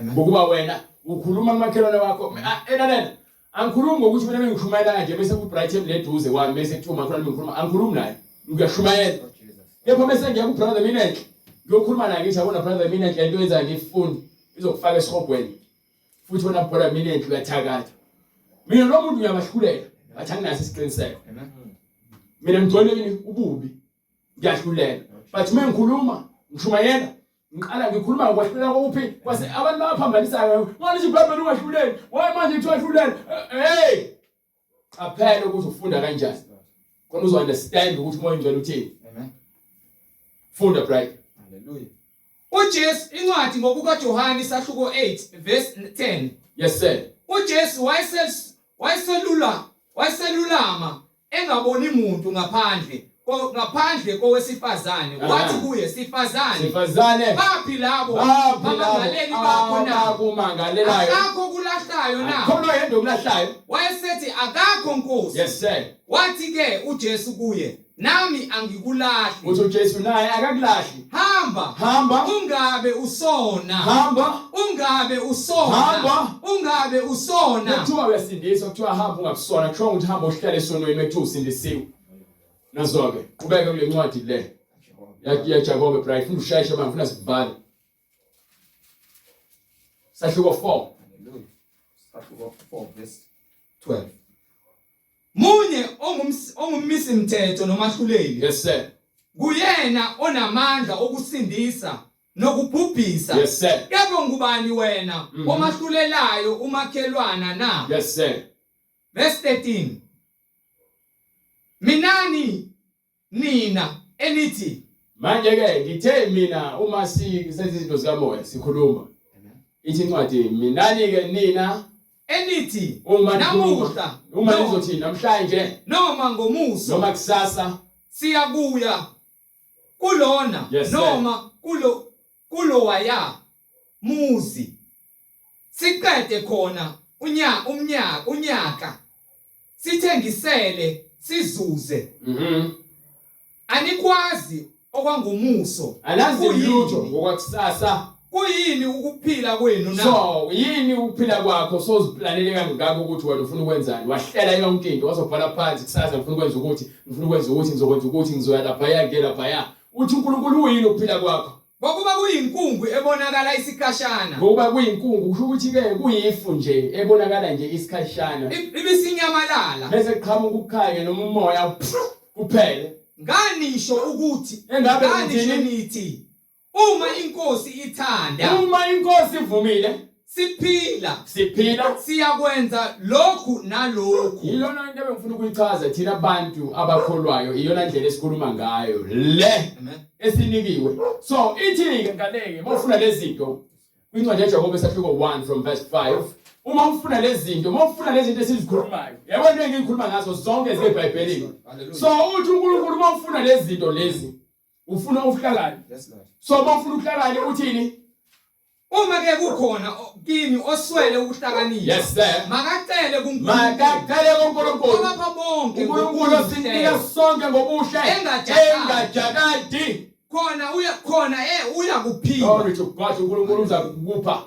Amen. Ngokuba wena ukhuluma kumakhelwane wakho. Elalela. Angikhulumi ngokuthi mina bengishumayela kanje bese ku Brighton leduze kwami bese kuthiwa umakhelwane bengikhuluma angikhulumi naye. Ngiyashumayela. Lord Jesus. Kepha bese ngiya ku brother Minenhle. Ngiyokhuluma naye ngithi yabona brother Minenhle into yenza ngifuni izokufaka esihogweni. Futhi wena brother Minenhle uyathakatha. Mina lo muntu ngiyabahlulela. Bathi anginaso isiqiniseko. Amen. Mina ngigcwele yini ububi. Ngiyahlulela. But uma ngikhuluma, ngishumayela, ngiqala ngikhuluma ngokwahlulela kokuphi? Kwase abantu bayaphambanisayo. Manje iBhayibheli ungahluleli. Why manje kuthiwa hlulele? Hey! Qaphela ukuthi ufunda kanjani. Khona uzo understand ukuthi uMoya oNgcwele uthini. Amen. Funda bright. Hallelujah. uJesu incwadi ngokukaJohane isahluko 8 verse 10. Yes sir. uJesu wayeselula wayeselulama engaboni muntu ngaphandle ngaphandle kowesifazane wathi kuye sifazane Sifazane. baphi labo Baphi bamangaleli bakho na abakumangalelayo? Akakho kulahlayo na? Khona yedwa okulahlayo. Wayesethi akakho Nkosi. Yes sir. Wathi ke uJesu kuye nami angikulahli. Uthi uJesu naye akakulahli. Hamba. Hamba. Ungabe usona. Hamba. Ungabe usona. Hamba. Ungabe usona. Kuthiwa uyasindiswa kuthiwa hamba ungakusona kusho ukuthi hamba uhlale esonweni ekuthiwa usindisiwe. Nazo ke qhubeka kule ncwadi le. Ya Jakobe bright funa ushayishe manje funa sivale. Sahluko 4. Hallelujah. Sahluko 4 verse 12. Munye ongummisi mthetho nomahluleli. Yes sir. Kuyena onamandla okusindisa nokubhubhisa. Yes sir. Kepha ngubani wena omahlulelayo umakhelwana na? Yes sir. Verse 13. Minani nina enithi Manje ke ngithe mina uma sisenza izinto zikamoya sikhuluma. Ithi incwadi minani ke nina enithi uma namuhla uma nizothi namhlanje noma ngomuso noma kusasa siyakuya kulona Yes, sir. noma kulo kulowaya muzi siqede khona unyaka sithengisele sizuze. Anikwazi okwangomuso. Alazi Kuyini? lutho ngokwakusasa. Kuyini ukuphila kwenu na? So yini ukuphila kwakho soziplanele kangaka ukuthi wena ufuna ukwenzani? Wahlela yonke into wazobhala phansi kusasa ngifuna ukwenza ukuthi, ngifuna ukwenza ukuthi, ngizokwenza ukuthi, ngizoya laphaya ngiye laphaya. Uthi uNkulunkulu uyini ukuphila kwakho? Ngokuba kuyinkungu ebonakala isikhashana. Ngokuba kuyinkungu kusho ukuthi ke kuyifu nje ebonakala nje isikhashana. Ibisinyamalala. Bese kuqhamuka ukukhanya noma umoya kuphele. Nganisho ukuthi engabe nganisho nithi uma inkosi ithanda uma inkosi ivumile siphila siphila siyakwenza lokhu nalokhu. Iyona into ebengifuna ukuyichaza thina abantu abakholwayo iyona ndlela esikhuluma ngayo le esinikiwe. So ithi-ke ngaleke uma ufuna lezi zinto kwincwadi yaJakobe esahluko 1 from verse 5 uma ufuna lezi zinto uma ufuna lezi zinto esizikhulumayo yabo into engikhuluma ngazo zonke zebhayibhelini. So uthi uNkulunkulu uma ufuna lezi zinto lezi ufuna ubuhlakani. So uma ufuna ubuhlakani uthini? Uma ke kukhona kini oswele ukuhlakanipha. Yes sir. Makacele kuNkulunkulu. Makacele kuNkulunkulu. Obapha bonke uNkulunkulu osinika sonke ngobuhle engajakadi. Khona uya khona eh uyakuphiwa. Glory to God uNkulunkulu uzakupha.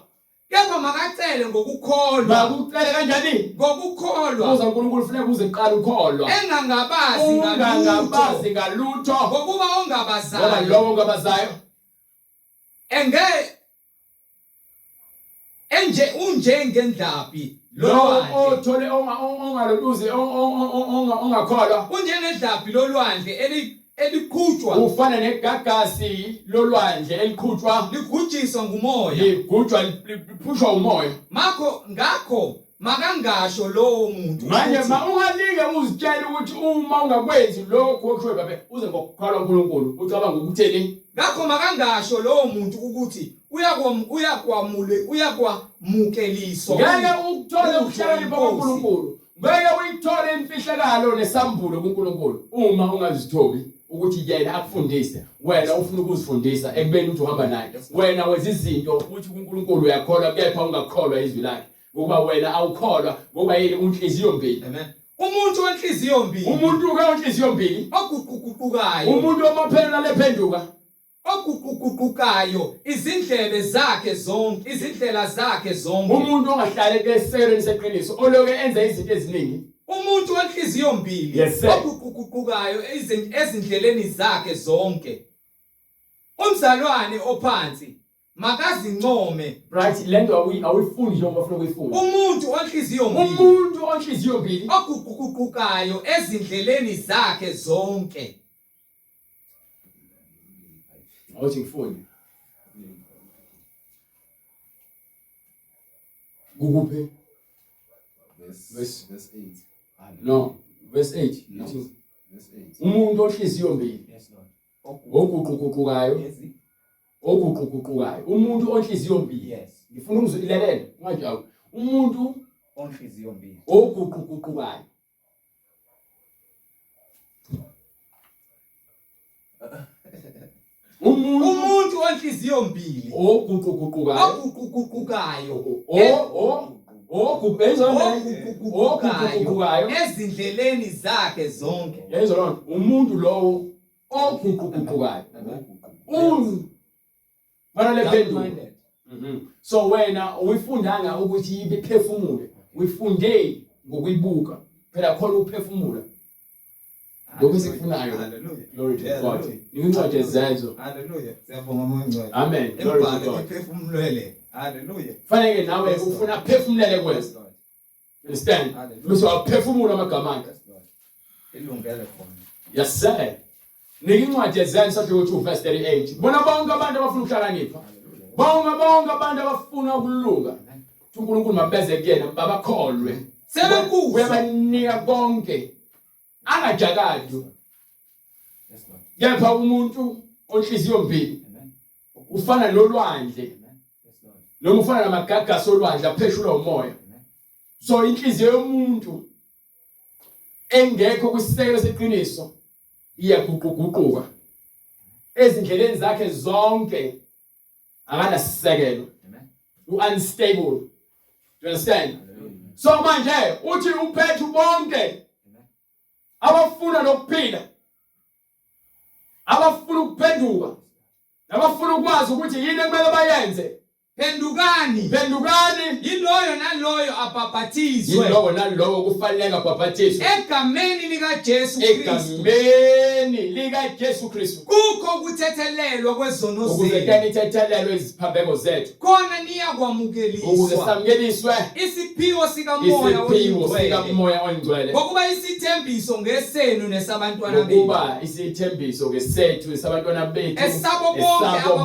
Kepha makacele ngokukholwa. Makucele kanjani? Ngokukholwa. Uza uNkulunkulu funeka uze kuqala ukholwa. Engangabazi ngalutho. Ungangabazi ngalutho. Ngokuba ongabazayo. Ngoba lowo ongabazayo enge enje unjengendlaphi lowo othole ongaloluzi ongakholwa unjengendlaphi lolwandle eli eliqhutshwa ufana negagasi lolwandle eliqhutshwa ligujiswa ngumoya ligujwa liphushwa umoya makho ngakho makangasho lowo muntu manje ma ungalinge uzitshele ukuthi uma ungakwenzi lokho okushoyo babe uze ngokukholwa uNkulunkulu ucabanga ukuthini ngakho makangasho lowo muntu ukuthi uyakwamule uyakwamukeliswa ngeke ukuthole ukuhlakanipha kuNkulunkulu ngeke uyithole imfihlakalo nesambulo kuNkulunkulu uma ungazithobi ukuthi yena akufundise wena ufuna ukuzifundisa ekubeni uthi uhamba naye wena wenza izinto uthi kuNkulunkulu uyakholwa kepha ungakholwa izwi lakhe ngoba wena awukholwa ngoba yini unhliziyo mbili amen umuntu wenhliziyo mbili umuntu ke onhliziyo mbili oguquguqukayo umuntu omaphelelo lephenduka oguquguqukayo izindlebe zakhe zonke izindlela zakhe zonke umuntu ongahlali esekelweni seqiniso oloke enza izinto eziningi umuntu wenhliziyo mbili yes, oguquguqukayo ezindleleni zakhe zonke umzalwane ophansi makazincome right lento awuyifundi njengoba ufuna ukuyifunda umuntu onhliziyo mbili umuntu onhliziyo mbili oguquguqukayo ezindleleni zakhe zonke awuthi ngifunde kukuphi verse verse 8 no verse 8 no. verse 8 umuntu onhliziyo mbili yes lord oguquguqukayo oguquguqukayo umuntu onhliziyo mbili yes ngifuna ungizilalele ungajabu umuntu onhliziyo mbili oguquguqukayo umuntu umuntu onhliziyo mbili oguquguqukayo oguquguqukayo o o oguquguqukayo ezindleleni zakhe zonke yayizwa loo nto umuntu lowo oguquguqukayo un bana lephendulo so wena uyifundanga ukuthi ibiphefumule uyifunde ngokuyibuka phela khona ukuphefumula lokho esikufunayo glory to God nincwadi ezenzo haleluya siyabonga moya amen glory to God iphefumulele haleluya fanele nawe ufuna aphefumulele kwena Understand? Bese waphefumula amagama akhe. Ilungele khona. Yes sir. Nika incwadi yeZenzo sahluko 2 verse 38. Bona bonke abantu abafuna ukuhlakanipha. Bonke bonke abantu abafuna ukulunga. uNkulunkulu mabeze kuyena babakholwe. Sebekuze. Uyabanika konke. Angajakadi. Kepha umuntu onhliziyo mbili ufana nolwandle noma ufana namagagasi olwandle apheshulwa umoya so inhliziyo yomuntu engekho kwisisekelo seqiniso iyaguquguquka ezindleleni zakhe zonke akanasisekelo u-unstable do you understand so manje uthi uphethu bonke abafuna nokuphila abafuna ukuphenduka nabafuna ukwazi ukuthi yini ekumele bayenze Phendukani. Phendukani. Yiloyo naloyo abhabhathizwe. Yilowo nalowo kufanele abhabhathizwe. Egameni likaJesu Kristu. Egameni likaJesu Kristu. Kukho ukuthethelelwa kwezono zethu. Ukuze ke nithethelelwe iziphambeko zethu. Khona niyakwamukeliswa. Ukuze samukeliswe isiphiwo sikaMoya isiphiwo sikaMoya oNgcwele. Ngokuba isithembiso ngesenu nesabantwana bethu. Ngokuba isithembiso ngesethu nesabantwana bethu. Esabo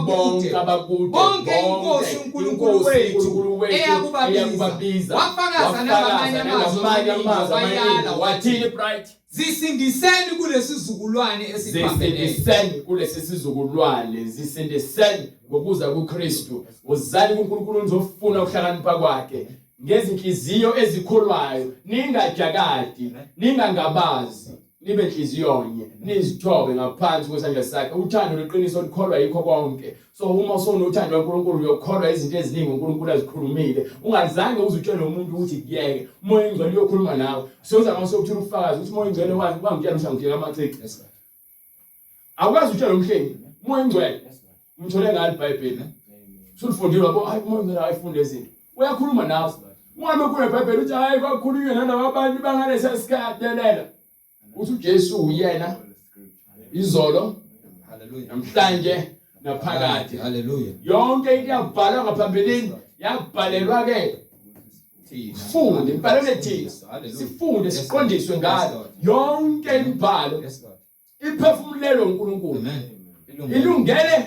bonke abakude. Bonke inkosi uNkulunkulu wethu eyakubabiza. Wafakaza nangamanye amazwi amaningi wathini Bright? Zisindiseni kulesi sizukulwane esiphambeneyo. Zisindiseni kulesi sizukulwane, zisindiseni ngokuza kuKristu. Wozani kuNkulunkulu nizofuna ukuhlakanipha kwakhe ngezinhliziyo ezikholwayo, ningajakadi, ningangabazi, nibe nhliziyonye, nizithobe ngaphansi kwesandla sakhe. Uthando lweqiniso likholwa yikho konke. So uma usunothando lwaNkulunkulu uyokholwa izinto eziningi uNkulunkulu azikhulumile. Ungazange uze utshele umuntu ukuthi kuyeke. Umoya oyingcwele uyokhuluma nawe. Soza ngase uthula ubufakazi ukuthi umoya oyingcwele wangitshela ukuthi angiyeke amacici. Awukwazi utshela umhlengi. Umoya oyingcwele umthole ngalo iBhayibheli. Usulifundile wabo hayi umoya oyingcwele ayifunde izinto. Uyakhuluma nawe. Ungabe kuneBhayibheli uthi hayi kwakhulunywa nalaba abantu bangalesa sikhathi lelela. Uthi uJesu uyena izolo Hallelujah. namhlanje naphakade. Hallelujah. Yonke into yabhalwa ngaphambilini yabhalelwa ke Thina. sifunde ibhalelwe thina Hallelujah. sifunde Yes, siqondiswe Lord. ngayo Yes, Lord. yonke imibhalo Yes, Lord. iphefumulelwe uNkulunkulu Amen. Ilungele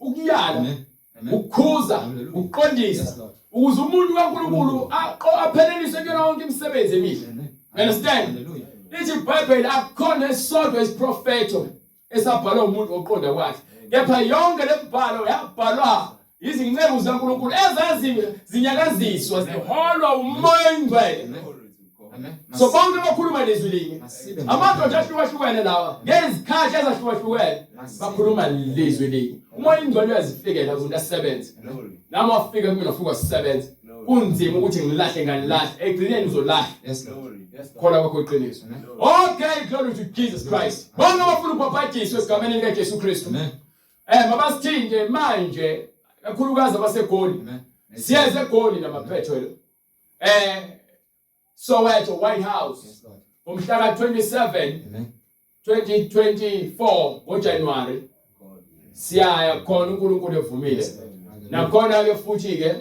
ukuyala Amen. Amen. ukukhuza Hallelujah. ukuqondisa Yes, Lord. ukuze umuntu kaNkulunkulu apheleliswe kuyona yonke imisebenzi emihle. Amen. You understand? Hallelujah. Lithi iBhayibheli akukhona esisodwa isiprofetho esabhalwa umuntu ngokuqonda kwakhe. Kepha yonke le mibhalo yabhalwa izinceku zikaNkulunkulu ezazi zinyakaziswa ziholwa uMoya oNgcwele. Amen. So bonke bakhuluma lezwi linye. Masibe Amadoda ahlukahlukene lawa ngezikhathi ezahlukahlukene bakhuluma lezwi linye. Umoya oNgcwele uyazifikela umuntu asebenze. Nami wafika kumina wafika wasebenza. Kunzima ukuthi ngilahle nganilahle. Ekugcineni uzolahla. Yes, Lord. Kholwa kwakho iqiniso. Okay, glory to Jesus Christ. Bonke abafuna ukubhabhadiswa egameni likaJesu Kristu. Amen. Mabasithinte manje kakhulukazi abaseGoli. Amen. Siyeze eGoli namaphethelo. Soweto White House Yes, Lord. ngomhla ka-27 Amen. 2024 ngoJanuary siyaya khona uNkulunkulu evumile. Yes, Lord. Hallelujah. Nakhona ke futhi ke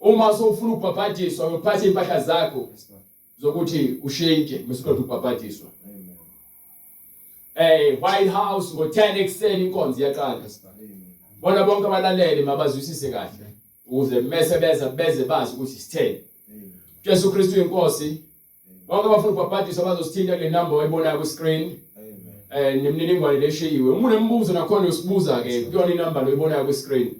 uma sowufuna ukubhabhadiswa uyophatha impahla zakho Yes, Lord. zokuthi ushintshe mase ukubhabhadiswa. White House ngo-10 ekuseni inkonzo iyaqala. Yes, Lord. Bona bonke abalaleli mabazwisise kahle ukuze mese beza beze bazi ukuthi sitheni. Jesu Kristu inkosi. Bonke abafuna ukubhabhadiswa bazosithinta kule number oyibonayo ku screen. Nemininingwane leshiyiwe. Uma unembuzo nakhona usibuza ke kuyona inamba loyibonayo ku screen.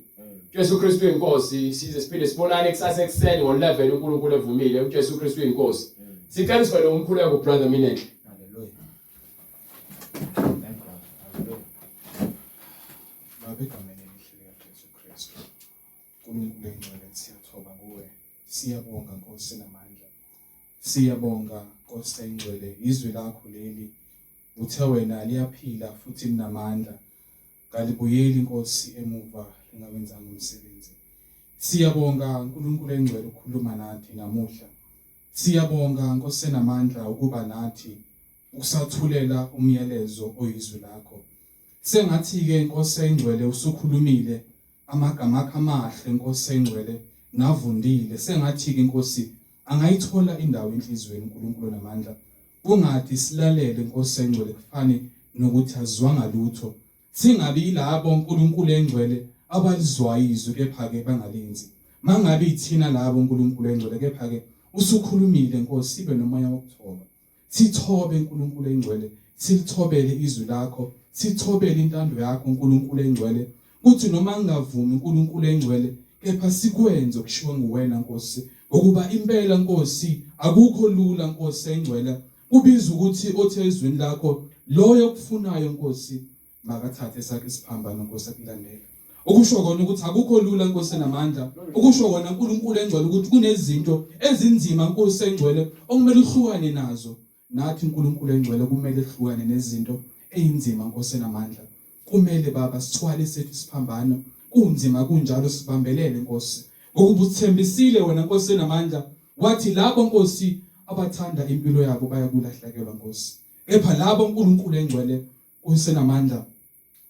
Jesu Kristu inkosi size siphinde sibonane kusasa ekuseni ngo-11 uNkulunkulu evumile. uJesu Kristu inkosi. Sicela usivale umkhuleko brother Minenhle. Hallelujah. Thank God. Hallelujah. Baba egameni elihle likaJesu Kristu. uNkulunkulu engcwele siyathoba kuwe. Siyabonga Nkosi namandla. Siyabonga Nkosi engcwele izwi lakho leli uthe wena liyaphila futhi linamandla. Kalibuyeli Nkosi emuva lingawenzanga umsebenzi. Siyabonga uNkulunkulu engcwele ukukhuluma nathi namuhla. Siyabonga Nkosi enamandla ukuba nathi ukusathulela umyalezo oyizwi lakho. Sengathi-ke Nkosi engcwele usukhulumile amagama akho amahle Nkosi engcwele navundile. Sengathi-ke Nkosi angayithola indawo enhliziyweni uNkulunkulu namandla. Kungathi silalele Nkosi engcwele kufane nokuthi azwanga lutho. Singabi yilabo uNkulunkulu engcwele abalizwayo izwi kepha-ke bangalenzi. Mangabe ithina labo uNkulunkulu engcwele kepha-ke usukhulumile Nkosi sibe nomoya wokuthoba. Sithobe uNkulunkulu engcwele, silithobele izwi lakho, sithobele intando yakho uNkulunkulu engcwele. Kuthi noma ngingavumi uNkulunkulu engcwele kepha sikwenze okushiwo nguwena Nkosi, ngokuba impela Nkosi akukho lula Nkosi engcwele. Kubiza ukuthi othe ezwini lakho loyo okufunayo Nkosi makathathe sakhe isiphambano Nkosi akulandele. Ukusho kona ukuthi akukho lula Nkosi enamandla, ukusho kona uNkulunkulu engcwele ukuthi kunezinto ezinzima Nkosi engcwele okumele uhlukane nazo. Nathi uNkulunkulu engcwele kumele sihlukane nezinto ezinzima Nkosi enamandla. Kumele Baba sithwale sethu isiphambano. Kunzima kunjalo sibambelele Nkosi. Ngokuba uthembisile wena Nkosi enamandla wathi labo Nkosi abathanda impilo yabo bayakulahlekelwa Nkosi. Kepha labo uNkulunkulu engcwele Nkosi enamandla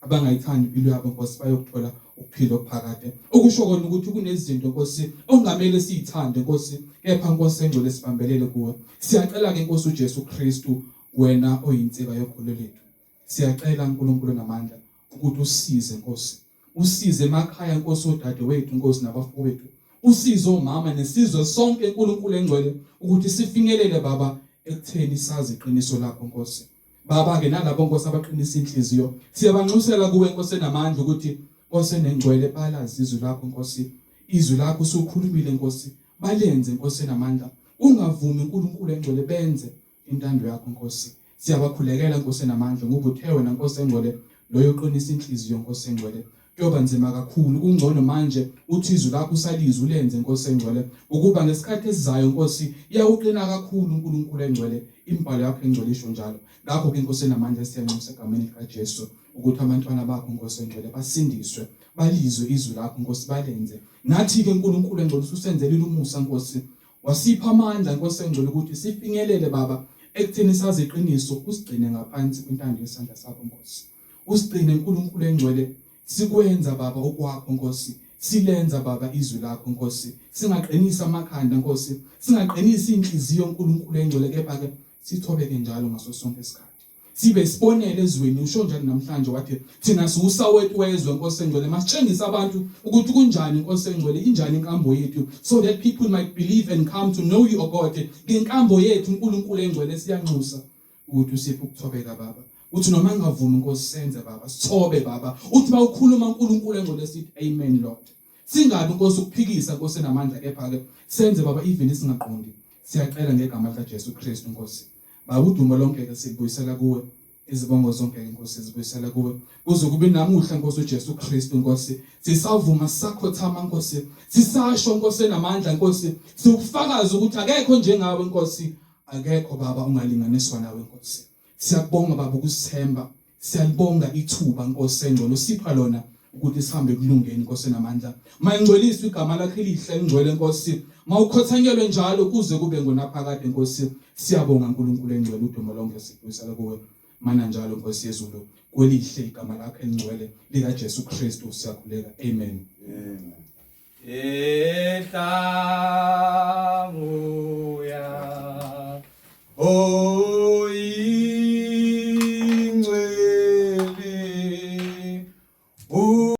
abangayithandi impilo yabo Nkosi bayokuthola ukuphila okuphakade. Okusho kona ukuthi kunezinto Nkosi ongamele siyithande Nkosi kepha Nkosi engcwele sibambelele kuwe. Siyacela ke Nkosi uJesu Kristu wena oyinsika yokholo lethu. Siyacela uNkulunkulu namandla ukuthi usize Nkosi. Usize emakhaya Nkosi odadewethu Nkosi nabafowethu. Usize omama nesizwe sonke uNkulunkulu engcwele ukuthi sifinyelele baba ekutheni sazi iqiniso lakho Nkosi. Baba ke nalabo Nkosi abaqinisa inhliziyo siyabanxusela kuwe Nkosi enamandla ukuthi Nkosi enengcwele balazi izwi lakho Nkosi. Izwi lakho usukhulumile Nkosi balenze Nkosi enamandla. Ungavumi uNkulunkulu engcwele benze intando yakho Nkosi. Siyabakhulekela Nkosi enamandla ngoba uthe wena Nkosi engcwele loyo oqinisa inhliziyo Nkosi engcwele kuyoba nzima kakhulu kungcono manje uthi izwi lakho usalizwe ulenze Nkosi engcwele ukuba ngesikhathi esizayo Nkosi iyawuqina kakhulu uNkulunkulu engcwele imibhalo yakho engcwele isho njalo ngakho ke Nkosi enamandla siyanxusa egameni likaJesu ukuthi abantwana bakho Nkosi engcwele basindiswe balizwe izwi lakho Nkosi balenze nathi ke uNkulunkulu engcwele ususenzelile umusa Nkosi Wasipha amandla Nkosi engcwele ukuthi sifinyelele Baba ekutheni sazi iqiniso usigcine ngaphansi kwintando yesandla sakho Nkosi. Usigcine uNkulunkulu engcwele sikwenza Baba okwakho Nkosi. Silenza Baba izwi lakho Nkosi. Singaqinisa amakhanda Nkosi. Singaqinisa inhliziyo uNkulunkulu engcwele kepha ke sithobeke njalo ngaso sonke isikhathi. Sibe isibonelo ezweni usho njalo namhlanje wathi thina siwusawethu wezwe Nkosi engcwele masitshengise abantu ukuthi kunjani Nkosi engcwele injani inkambo yethu so that people might believe and come to know you O God ngenkambo yethu uNkulunkulu engcwele siyanxusa ukuthi usiphe ukuthobeka baba uthi noma ngavumi Nkosi senze baba sithobe baba uthi bawukhuluma uNkulunkulu engcwele sithi amen Lord singabi Nkosi ukuphikisa Nkosi enamandla kepha ke senze baba even singaqondi siyacela ngegama lika Jesu Kristu Nkosi Baba udumo lonke ke silibuyisela kuwe izibongo zonke ke Nkosi zibuyisela kuwe kuze kube namuhla Nkosi uJesu Kristu Nkosi sisavuma sisakhothama Nkosi sisasho Nkosi enamandla Nkosi siwufakaza ukuthi akekho njengawe Nkosi akekho baba ungalinganiswa nawe Nkosi siyakubonga baba ukusithemba Siyalibonga ithuba Nkosi engcwele usipha lona ukuthi sihambe ekulungeni Nkosi enamandla. Mayingcweliswe igama lakho elihle elingcwele Nkosi. Mawukhothanyelwe njalo kuze kube ngunaphakade Nkosi. Siyabonga uNkulunkulu engcwele udumo lonke sikubuyisela kuwe. Mana njalo Nkosi yezulu kwelihle igama lakho elingcwele lika Jesu Kristu siyakhuleka. Amen. Amen. Ehla moya. Oh.